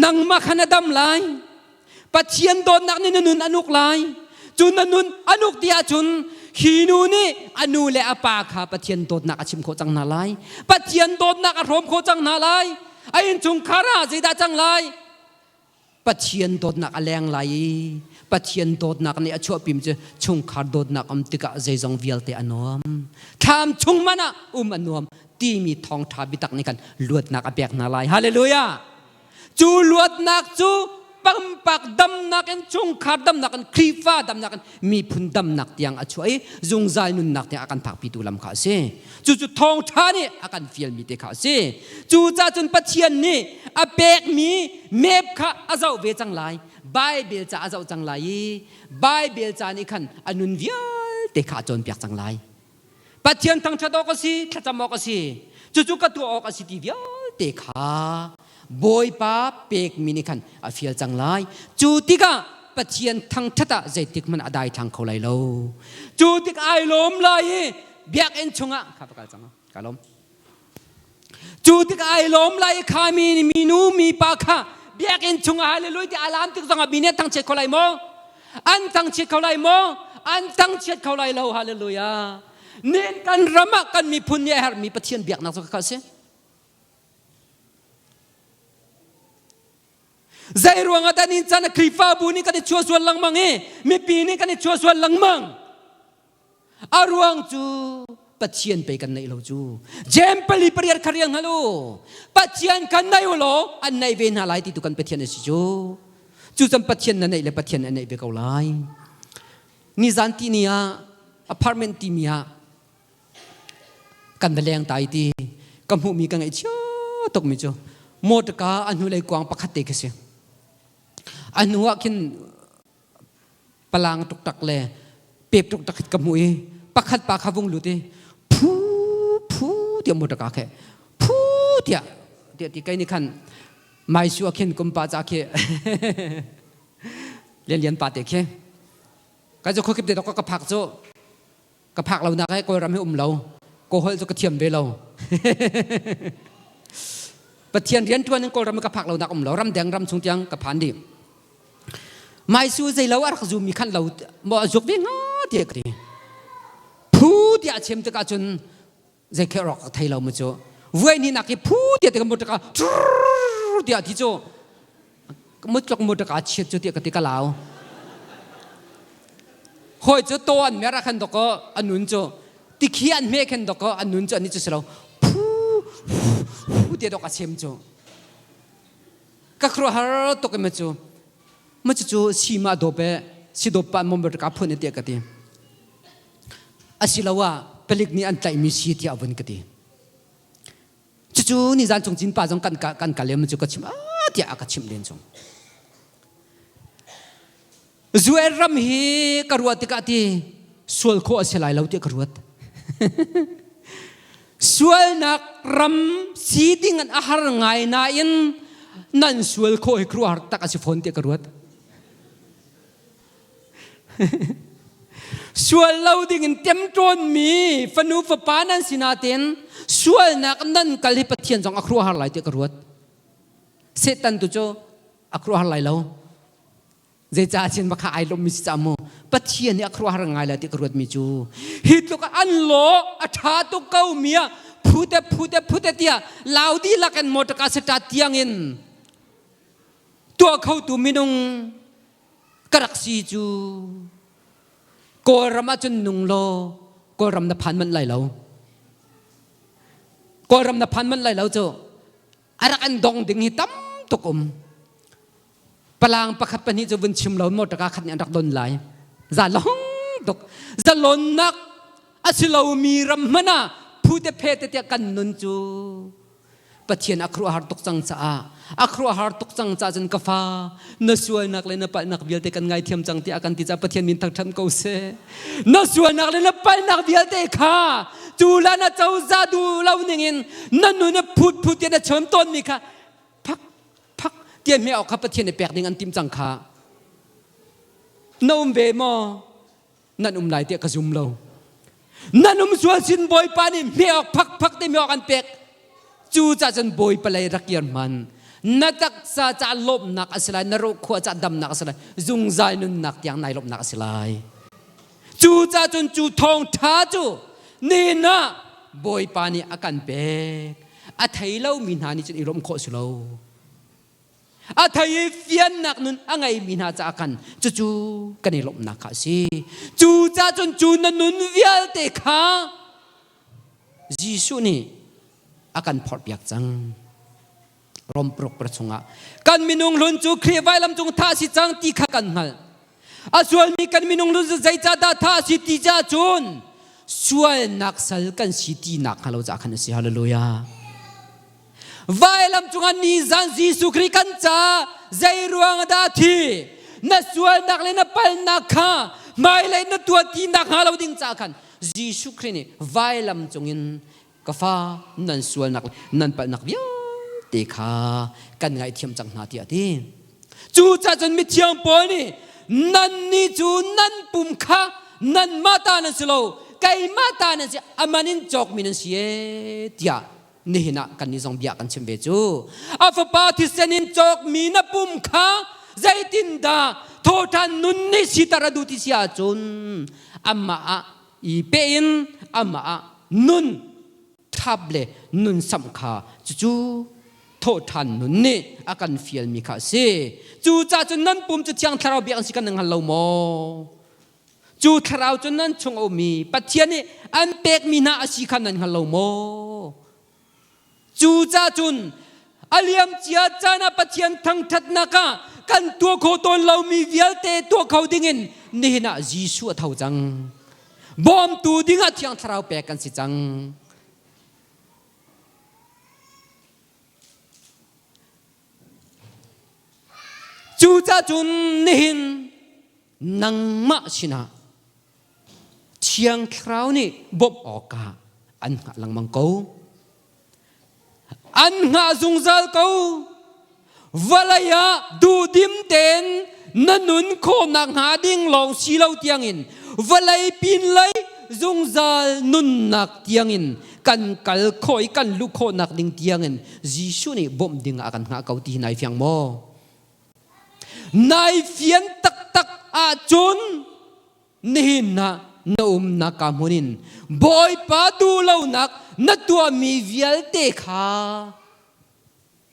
Nangmah kha na dam lai. Pathian dawtnak nih na nun an uk lai. Cu na nun an uk ti ahcun hi nu nih a nu le a pa kha Pathian dawtnak a chim khawh cang hna lai. Pathian dawtnak a hrawm khawh cang hna lai. A innchungkhar ah zeidah cang lai? Pathian dawtnak a leng lai i Pathian dawtnak nih a chuahpimi cu chungkhar dawtnak um tikah zeizong vialte a nuam. Thlam chung man ah um a nuam timi thawngṭha biatak nih khan luatnak a pek hna lai. Hallelujah! Cu luatnak cu pampak damnak in chungkhar damnak in Khrihfa damnak in miphun damnak tiang a chuah i zungzal nunnak tiang a kan phakpitu lam kha a si. Cucu thawngṭha nih a kan fialmi te kha a si. Cucaah cun Pathian nih a pekmi map kha a zoh ve cang lai. Bible ca a zoh cang lai i Bible ca nih khan a nun vialte kha a cawnpiak cang lai. Pathian thangṭhat awk a si, thlacam awk a si, cucu ka tuah awk a si ti vialte kha Bawipa pekmi nih khan a fial cang lai. Cu tikah Pathian thangṭhat ah zeitik hmanh a daithlang kho lai lo. Cu tik ai lawm lai i biakinn chungah kha va kal cang ka lawm. Cu tik ai lawm lai i kha mi minu mipa kha biakinn chungah hallelujah ti alam tik zongah mi nih an thangchiat kho lai maw? An thangchiat kho lai maw? An thangchiat kho lai lo. Hallelujah. Nin kan ram ah kan miphun nih a herhmi Pathian biaknak cu kha a si. Zei ruangah dah nin chan Khrihfabu nih kan i chuahsual lengmang i mipi nih kan i chuahsual lengmang? A ruang cu Pathian pei kan neih lo cu. Jem pali pariat kha riang hal u. Pathian kan nei u law an nei ve hna lai ti tu kan Pathian a si cu. Cu cun Pathian na neih le Pathian a neih ve ko lai. Nizan ti ni ah apartment timi ah kan va leng tai ti ka hmuhmi ka ngaihchia tukmi cu motorka a hnulei kuang pakhat te khi si. A hnu ah khin palang tuktak le pep tuktak ka hmuh i pakhat pa kha vung lut i phu phu tiah motorka khe phu tiah tiah ti kai nih khan mai su ah khin kum pa ca khi lian lian pa te khi ka cu khuakip te ka phak cu Ka phak lo nak he Kawlram hi um lo. Kaw holh cu ka thiam ve lo. Pathian rian ṭuan in Kawlram ka phak lo nak um lo. Ramdeng ram chung tiang ka phan dih. Maisu zei lo a rak zumi khan lo maw a zuk ve nga tiah ka ti. Phu tiah a chim tikah cun zei khe rawk ka thei lo mu cu. Vuai ni nak hi phu tiah ti ka mut tikah tiah ti cu mutluk mutluk a chiat cu tiah ka ti ka lau. Hawi cu to an mer ah khan dok a nun cu tikhi an hme khan dok a nun cu ani cu si lo phu phu tiah dok a chem cu ka khuaruahhar tuk ma cu ma cu cu si ma dawp e si dawp pa mom ka phun tiah ka ti asiloah palik nih an tlaihmi si tiah vun ka ti Cucu nizan cung cin pa zong kan kan kal em cu ka chim ah tiah a ka chimh len chung. Zuer ram hi ka ruat tikah ti sual khawh a si lai lo tiah ka ruat. Sualnak ram si ding an a har ngai nain nan sual khawh hi khuaruahhar tak a si fawn tiah ka ruat. Sual lo dingin temṭawnmi fanu fapa nan si nain sualnak nan kal hi Pathian zong a khuaruahhar lai tiah ka ruat. Satan tu cu a khuaruahhar lai lo. Zeicah chin makha ai lawmmi si caah mu Pathian nih a khuaruahhar ngai lai ti ka ruatmi cu hi tluk an law a ṭha tuk ko mi ah phute phute phute tiah lau dihlak in motor seta tiang in tuah khotu minung ka rak si cu Kawlram ah cun nung law Kawlram na phan manh lai lo. Kawlram na phan manh lai lo cu a rak an dong ding hi tam tuk um. Palang pakhat pahnih cu vun chim lo motor ka khat nih an rak don lai. Za long tuk. Zalonnak a si lomi ram hmanh ah phu te phe te tiah kan nun cu Pathian a khuaruahhar tuk cang caah a khuaruahhar tuk cang caah cun ka fa na sualnak le na palhnak vialte kan ngaithiam cang tiah kan ti caah Pathian min thangṭhat ko seh. Na sualnak le na palhnak vialte kha cu la na cozah duh lo ningin na nun a phut phut tiah na chim tawnmi kha phak phak tiah hme awk kha Pathian nih pek ding an timh cang kha. Na um ve maw? Nan um lai tiah ka zum lo. Nan um sual sin Bawipa nih hme awk phak phak te hme awk an pek. Cu ca cun Bawipa lei rak kir hman. Na taksa ca lawmhnak a si lai, na ruhkhua ca damnak a si lai, zungzal nunnak tiang nai lawmhnak a si lai. Cu ca cun cu thawngṭha cu nihin ah Bawipa nih a kan pek. A thei lomi hna nih cun i lawmh khawh si lo. A thei i fiannak nun a ngeimi hna caah khan cucu kan i lawmhnak kha a si. Cu ca cun cu na nun vialte kha Jesuh nih a kan phorhpiak cang. Rom paruk para chungah kan minung hlun cu Khrih vailam cung thah si cang ti kha kan hngalh. A sualmi kan minung hlun cu zeicahdah thah si ti ca cun sualnak sal kan si ti nak hnga lo caah khan a si. Hallelujah. Vailam cungah nizan Jesuh Khrih kan ca zei ruang dah thi na sualnak le na palnak kha hmailei na tuah ti nak hnga lo ding ca khan Jesuh Khrih nih vailam cungin ka fa nan sualnak nan palhnak vialte kha kan ngaihthiam cang hna tiah a ti. Cucaah cun mithiang Paul nih nannih cu nan pum kha nanmah ta nan si lo keimah ta nan si aman in cawkmi nan si ee tiah nihin ah kannih zong bia kan chim ve cu a fapa thisen in cawkmi na pum kha zeitindah thawṭhan nun nih siter a duh ti si ahcun amah ah i pe in amah ah nun thap le nun samh kha cucu thawhṭhan nun nih a kan fialmi kha a si. Cucaah cun nan pum cu Thiang Thlarau biak an si kan hngal lo maw? Cu thlarau cu nan chung a ummi Pathian nih an pekmi hna a si kha nan hngal lo maw? Cucaah cun a liam cia caan ah Pathian thangṭhatnak ah kan tuah khawh tawn lomi vialte tuah kho dingin nihin ah Jesuh a tho cang. Bawmtu dingah Thiang Thlarau pek kan si cang. Cucaah cun nihin nangmah sinah Thiang Thlarau nih bawmh awkah an hngah lengmang ko. An hngah zungzal ko. Vawlei ah duhdim tein na nun khawhnak hnga ding lawng si lo tiangin vawlei pinlei zungzal nunnak tiangin kan kal khawh i kan luh khawhnak ding tiangin Jesuh nih bawmh ding ah a kan hngah ko ti hi nai fiang maw? Nai fian taktak ahcun nihin ah na umnak ka hmun in Bawipa duhlonak na tuahmi vialte kha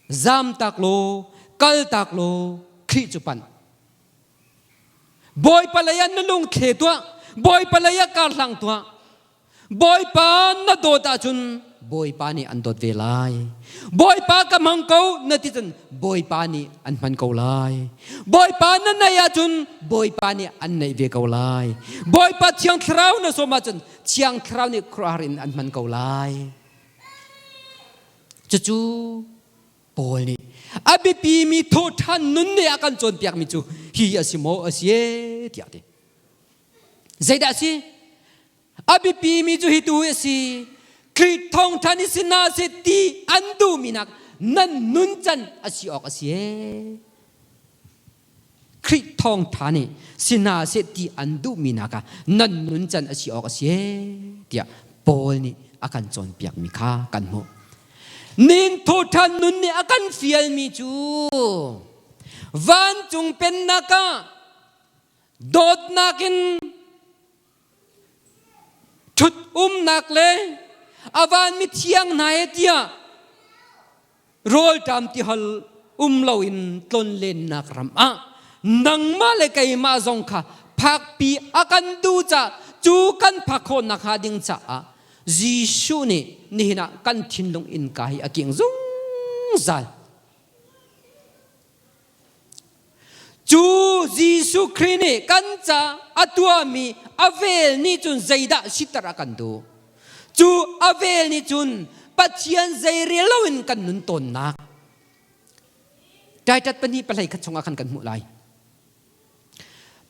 zamtak law kaltak law Khrih cu panh. Bawipa lei ah na lungthle tuah Bawipa lei ah kar hlang tuah Bawipa na dawt ahcun Bawipa nih an dawt ve lai. Bawipa ka hmang ko na ti cun Bawipa nih an hman ko lai. Bawipa na naih ahcun Bawipa nih an naih ve ko lai. Bawipa Thiang Thlarau na sawm ahcun Thiang Thlarau nih khuaruahhar in an hman ko lai. Cucu Paul nih a biapimi thawhṭhan nun nih a kan cawnpiakmi cu hi a si maw a si e tiah a ti. Zeidah a si? A biapimi cu hi tu hi a si. Khrih thawngṭhan i si hna seh ti an duhmi nak nan nuncan a si awk a si e. Khrih thawngṭha nih si hna seh ti an duhmi nak ah nan nuncan a si awk a si tiah Paul nih a kan cawnpiakmi kha kan hmuh. Nin thawṭhan nun nih a kan fialmi cu vancung pennak ah dawtnak in ṭhut umnak le a van mithiang hna he tiah rawlṭam tihal um loin tlonlennak ram ah nangmah le keimah zong kha phakpi a kan duh ca cu kan phak khawhnak hnga ding caah Jesuh nih nihin ah kan thinlung innka hi a kingh zungzal. Cu Jesuh Khrih nih kan ca a tuahmi a vel nih cun zeidah siter a kan duh? Cu a vel nih cun Pathian zeirel loin kan nun tawnnak. Taitat pahnih pahlei khat chungah khan kan hmuh lai.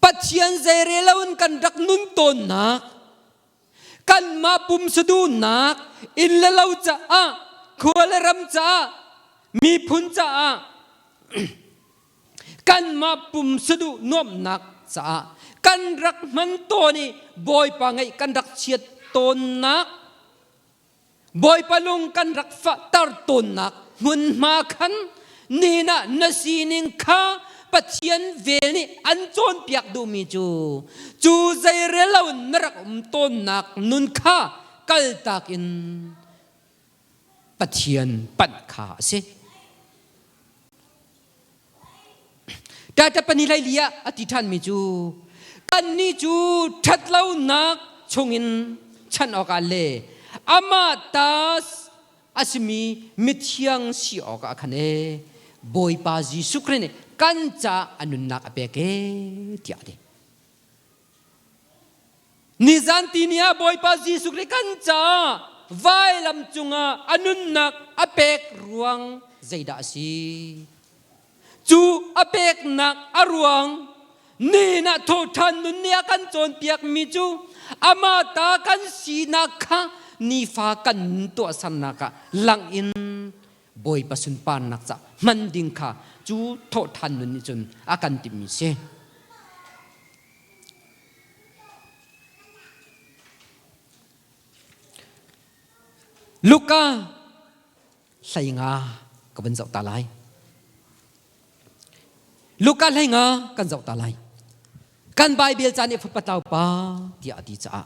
Pathian zeirel loin kan rak nun tawnnak, kanmah pumsaduhnak, inn le lo caah, khua le ram caah, miphun caah, kanmah pumsaduh nuamhnak caah kan rak hman tawn i Bawipa ngeih kan rak chiat tawnnak Bawipa lung kan rak fahter tawnnak hmunhma khan nihin ah na sining kha Pathian vel nih an cawnpiak duhmi cu cu zeirel loin na rak um tawnnak nun kha kaltak in Pathian panh kha a si. Ṭaṭapani hlei ah a ti ṭhanmi cu kannih cu ṭhatlonak chungin chanh awkah le amah ta a simi mithiang si awkah khan ee Bawipa Jesuh Khrih nih kan caah a nunnak a pek ee tiah a ti. Nizan tini ah Bawipa Jesuh Khrih kan caah vailam cungah a nunnak a pek ruang zeidah a si? Cu a peknak a ruang nihin ah thawhṭhan nun nih a kan cawnpiakmi cu amah ta kan sinak kha nifa kan tuahsernak ah lang in Bawipa sunparnak ca hman ding kha cu thawhṭhan nun nih cun a kan timhmi si. Luka hleinga ka van zoh ta lai. Luka hleinga kan zoh ta lai. Kan Bible ca nih fapa tlau pa tiah a ti caah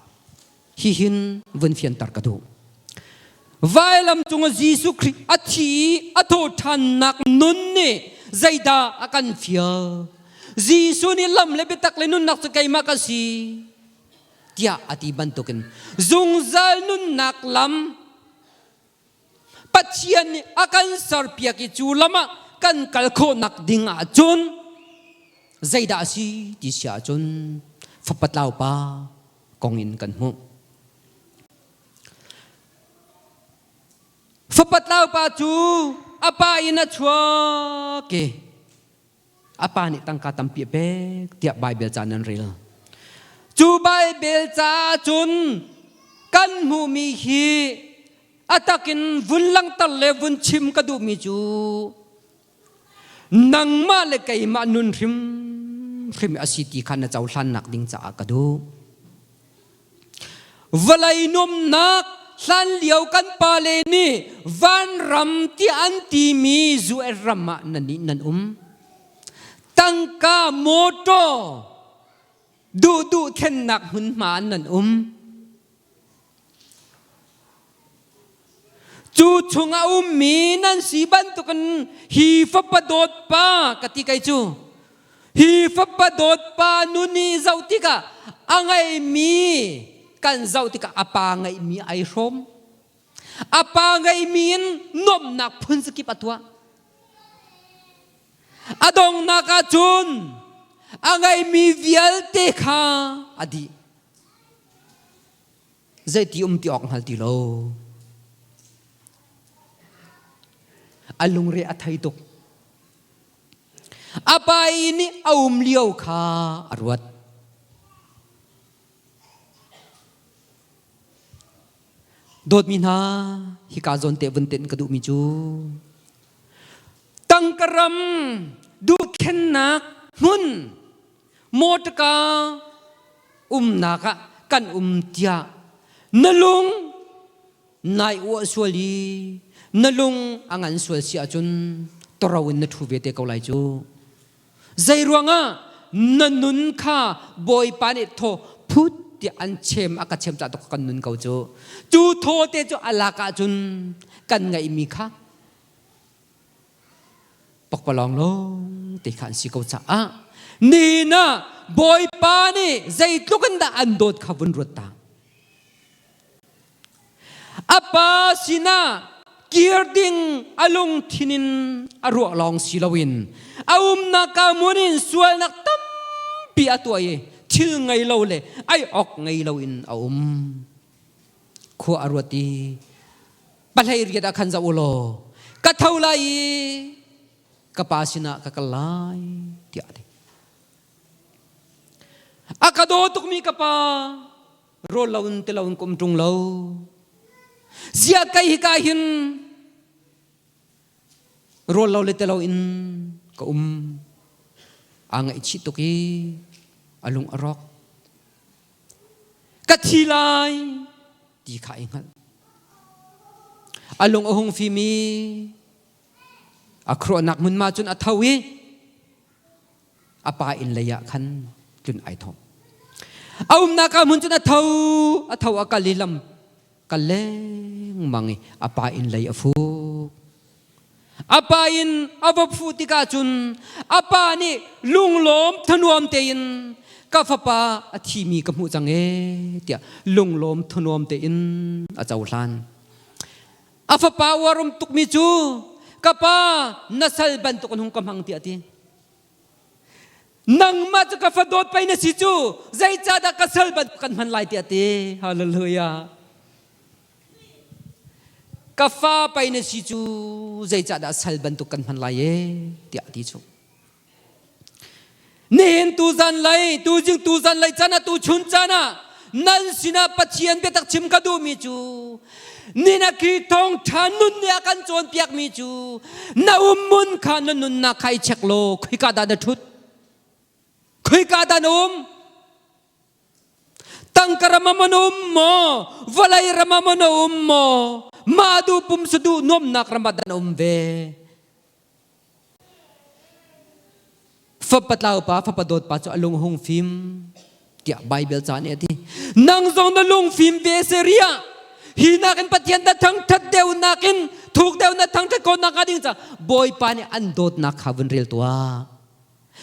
hihin vun fianter ka duh. Vailam cung ah Jesuh Khrih a thi i a thawhṭhannak nun nih zeidah a kan fial? Jesuh nih lam le biatak le nunnak cu keimah ka si tiah a ti bantukin zungzal nunnak lam Pathian nih a kan serpiak i cu lam ah kan kal khawhnak ding ahcun zeidah a si ti si ahcun fapa tlau pa kong in kan hmuh. Fapa tlau pa cu a pa in a chuak i a pa nih tangka tampi a pek tiah Baibal ca nan rel. Cu Baibal ca cun kan hmuhmi hi a takin vun langhter le vun chim ka duhmi cu nangmah le keimah nun hrimhrim a si ti kha na cohlannak ding caah ka duh. Vawlei nuamnak hlanlio kan pale nih vanram ti an timi US ram ah nan nih nan um. Tangka motor duhduh thlennak hmunhma ah nan um. Cu chungah ummi nan si bantukin hi fapa dawt pa ka ti kai cu. Hi fapa dawt pa nu nih zoh tikah a ngeihmi kan zoh tikah a pa ngeihmi ai hrawm. A pa ngeihmi in nuamhnak phun zakip a tuah. A donghnak ah cun a ngeihmi vialte kha a dih. Zeiti um ti awk hngal ti lo. A lungre a thei tuk. A pa i nih a um lio kha a ruat. Dawtmi hna, hika zawn te vun tein ka duhmi cu tangka ram duhthlennak hmun. Mawṭaka umnak ah kan um tiah na lung nai uah sual i na lung a ngan sual si ahcun toro in na ṭhu ve te ko lai cu. Zeiruangah na nun kha Bawipa nih thaw phut tiah an chem a ka chem cah tuk kan nun ko cu. Cu thaw te cu a lak ahcun kan ngeihmi kha pakpalawng lawng te kha an si ko caah ni na Bawipa nih zeitluk in dah an dawt kha vun ruat ta. A pa sinah kir ding a lungthin in a ruah lawng si loin a umnak ka hmun in sualnak tampi a tuah i thil ngei lo le ai awk ngei loin a um. Khua a ruat i pahlei riat ah khan zoh u law ka tho lai i ka pa sinah ka kal lai tiah a ti. A ka daw tukmi ka pa rawl loin ti loin kum ṭung lo. Ziah kei hika hin rawl lo le ti loin ka um. Aa ngaihchih tuk i a lung a rawk. Ka thi lai ti kha ai hngalh. A lung a hung fim i a khuaruahnak hmunhma cun a tho i a pa inn lei ah khan tlun ai thawh. A umnak ah hmun cun a tho, a tho a kal i lam kal lengmang i a pa inn lei a fuk. A pa inn a va fuh tikah cun a pa nih lunglawm thanuam tein ka fapa a thimi ka hmuh cang ee tiah lunglawm thanuam tein a cohlan. A fapa uarum tukmi cu ka pa na sal bantuk in hung ka hmang tiah a ti. Nangmah cu ka fadawt pei na si cu zeicahdah ka sal bantuk kan hman lai tiah a ti. Hallelujah. Ka fa pei na si cu zeicahdah sal bantuk kan hman lai e tiah a ti cu. Nihin tu zan lei, tu jing tu zan lei chan ah tu chun chan ah nan sinah Pathian biatak chim ka duhmi cu nina khi thawngṭha nun nih a kan cawnpiakmi cu na ummun kha na nunnak kha i check law khoika dah na ṭhut khoika dah na um tangka ram ah maw na um maw vawlei ram ah maw na um maw mah duh pumsa duh nuamnak ram ah dah na um ve Fapa tlau pa, fapa dawt pa cu a lung hung fim tiah Baibal ca nih a ti. Nang zong na lung fim ve se ria. Hi nakin Pathian na thangthat deuh nakin thuk deuh na thangthat ko nak ding ca Bawipa nih an dawtnak kha vun rel tuah.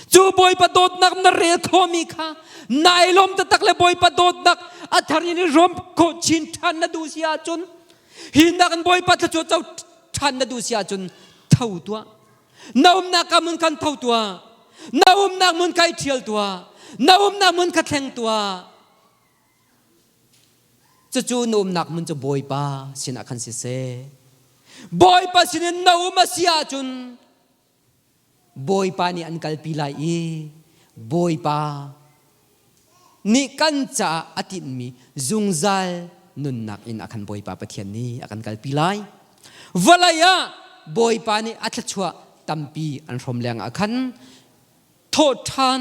Cu Bawipa dawtnak na rel khomi kha nai lawm taktak le Bawipa dawtnak a thar in rom khawh chin ṭhan na duh si ahcun hi nakin Bawipa thluachuah co ṭhan na duh si ahcun tho tuah na umnak ka mun khan tho tuah na umnak mun kha i ṭhial tuah na umnak mun kha thleng tuah cucu na umnak mun cu Bawipa sinah khan siseh Bawipa sinin na um a si ahcun Bawipa nih an kalpi lai i Bawipa nih kan caah a tinhmi zungzal nunnak in a kan Bawipa Pathian nih a kan kalpi lai. Vawlei ah Bawipa nih a thluachuah tampi an hrawm leng ah khan thawhṭhan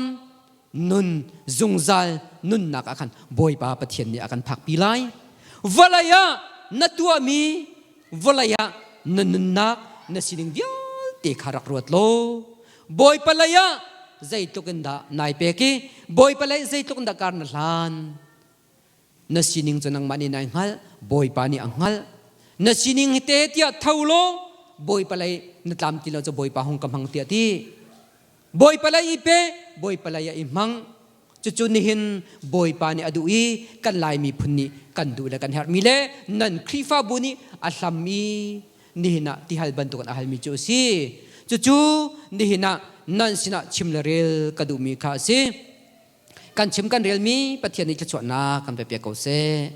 nun zungzal nunnak ah khan Bawipa Pathian nih a kan phakpi lai. Vawlei ah na tuahmi vawlei ah na nunnak na sining vialte kha rak ruat law Bawipa lei ah zeitluk in dah nai pek i Bawipa lei zeitluk in dah kar na hlan na sining cu nangmah nih nai hngalh Bawipa nih a hngalh na sining hi te tiah tho law Bawipa lei na tlam ti lo cu Bawipa hung ka hmang tiah ti Bawipa lei i pe Bawipa lei ah i hmang Cucu nihin Bawipa nih a duh i kan Lai miphun nih kan duh le kan herhmi le nan Khrihfabu nih a hlam i nihin ah tihal bantukin a halmi cu a si. Cucu nihin ah nan sinah chim le rel ka duhmi kha a si. Kan chim kan relmi Pathian nih thluachuahnak kan pe piak ko seh.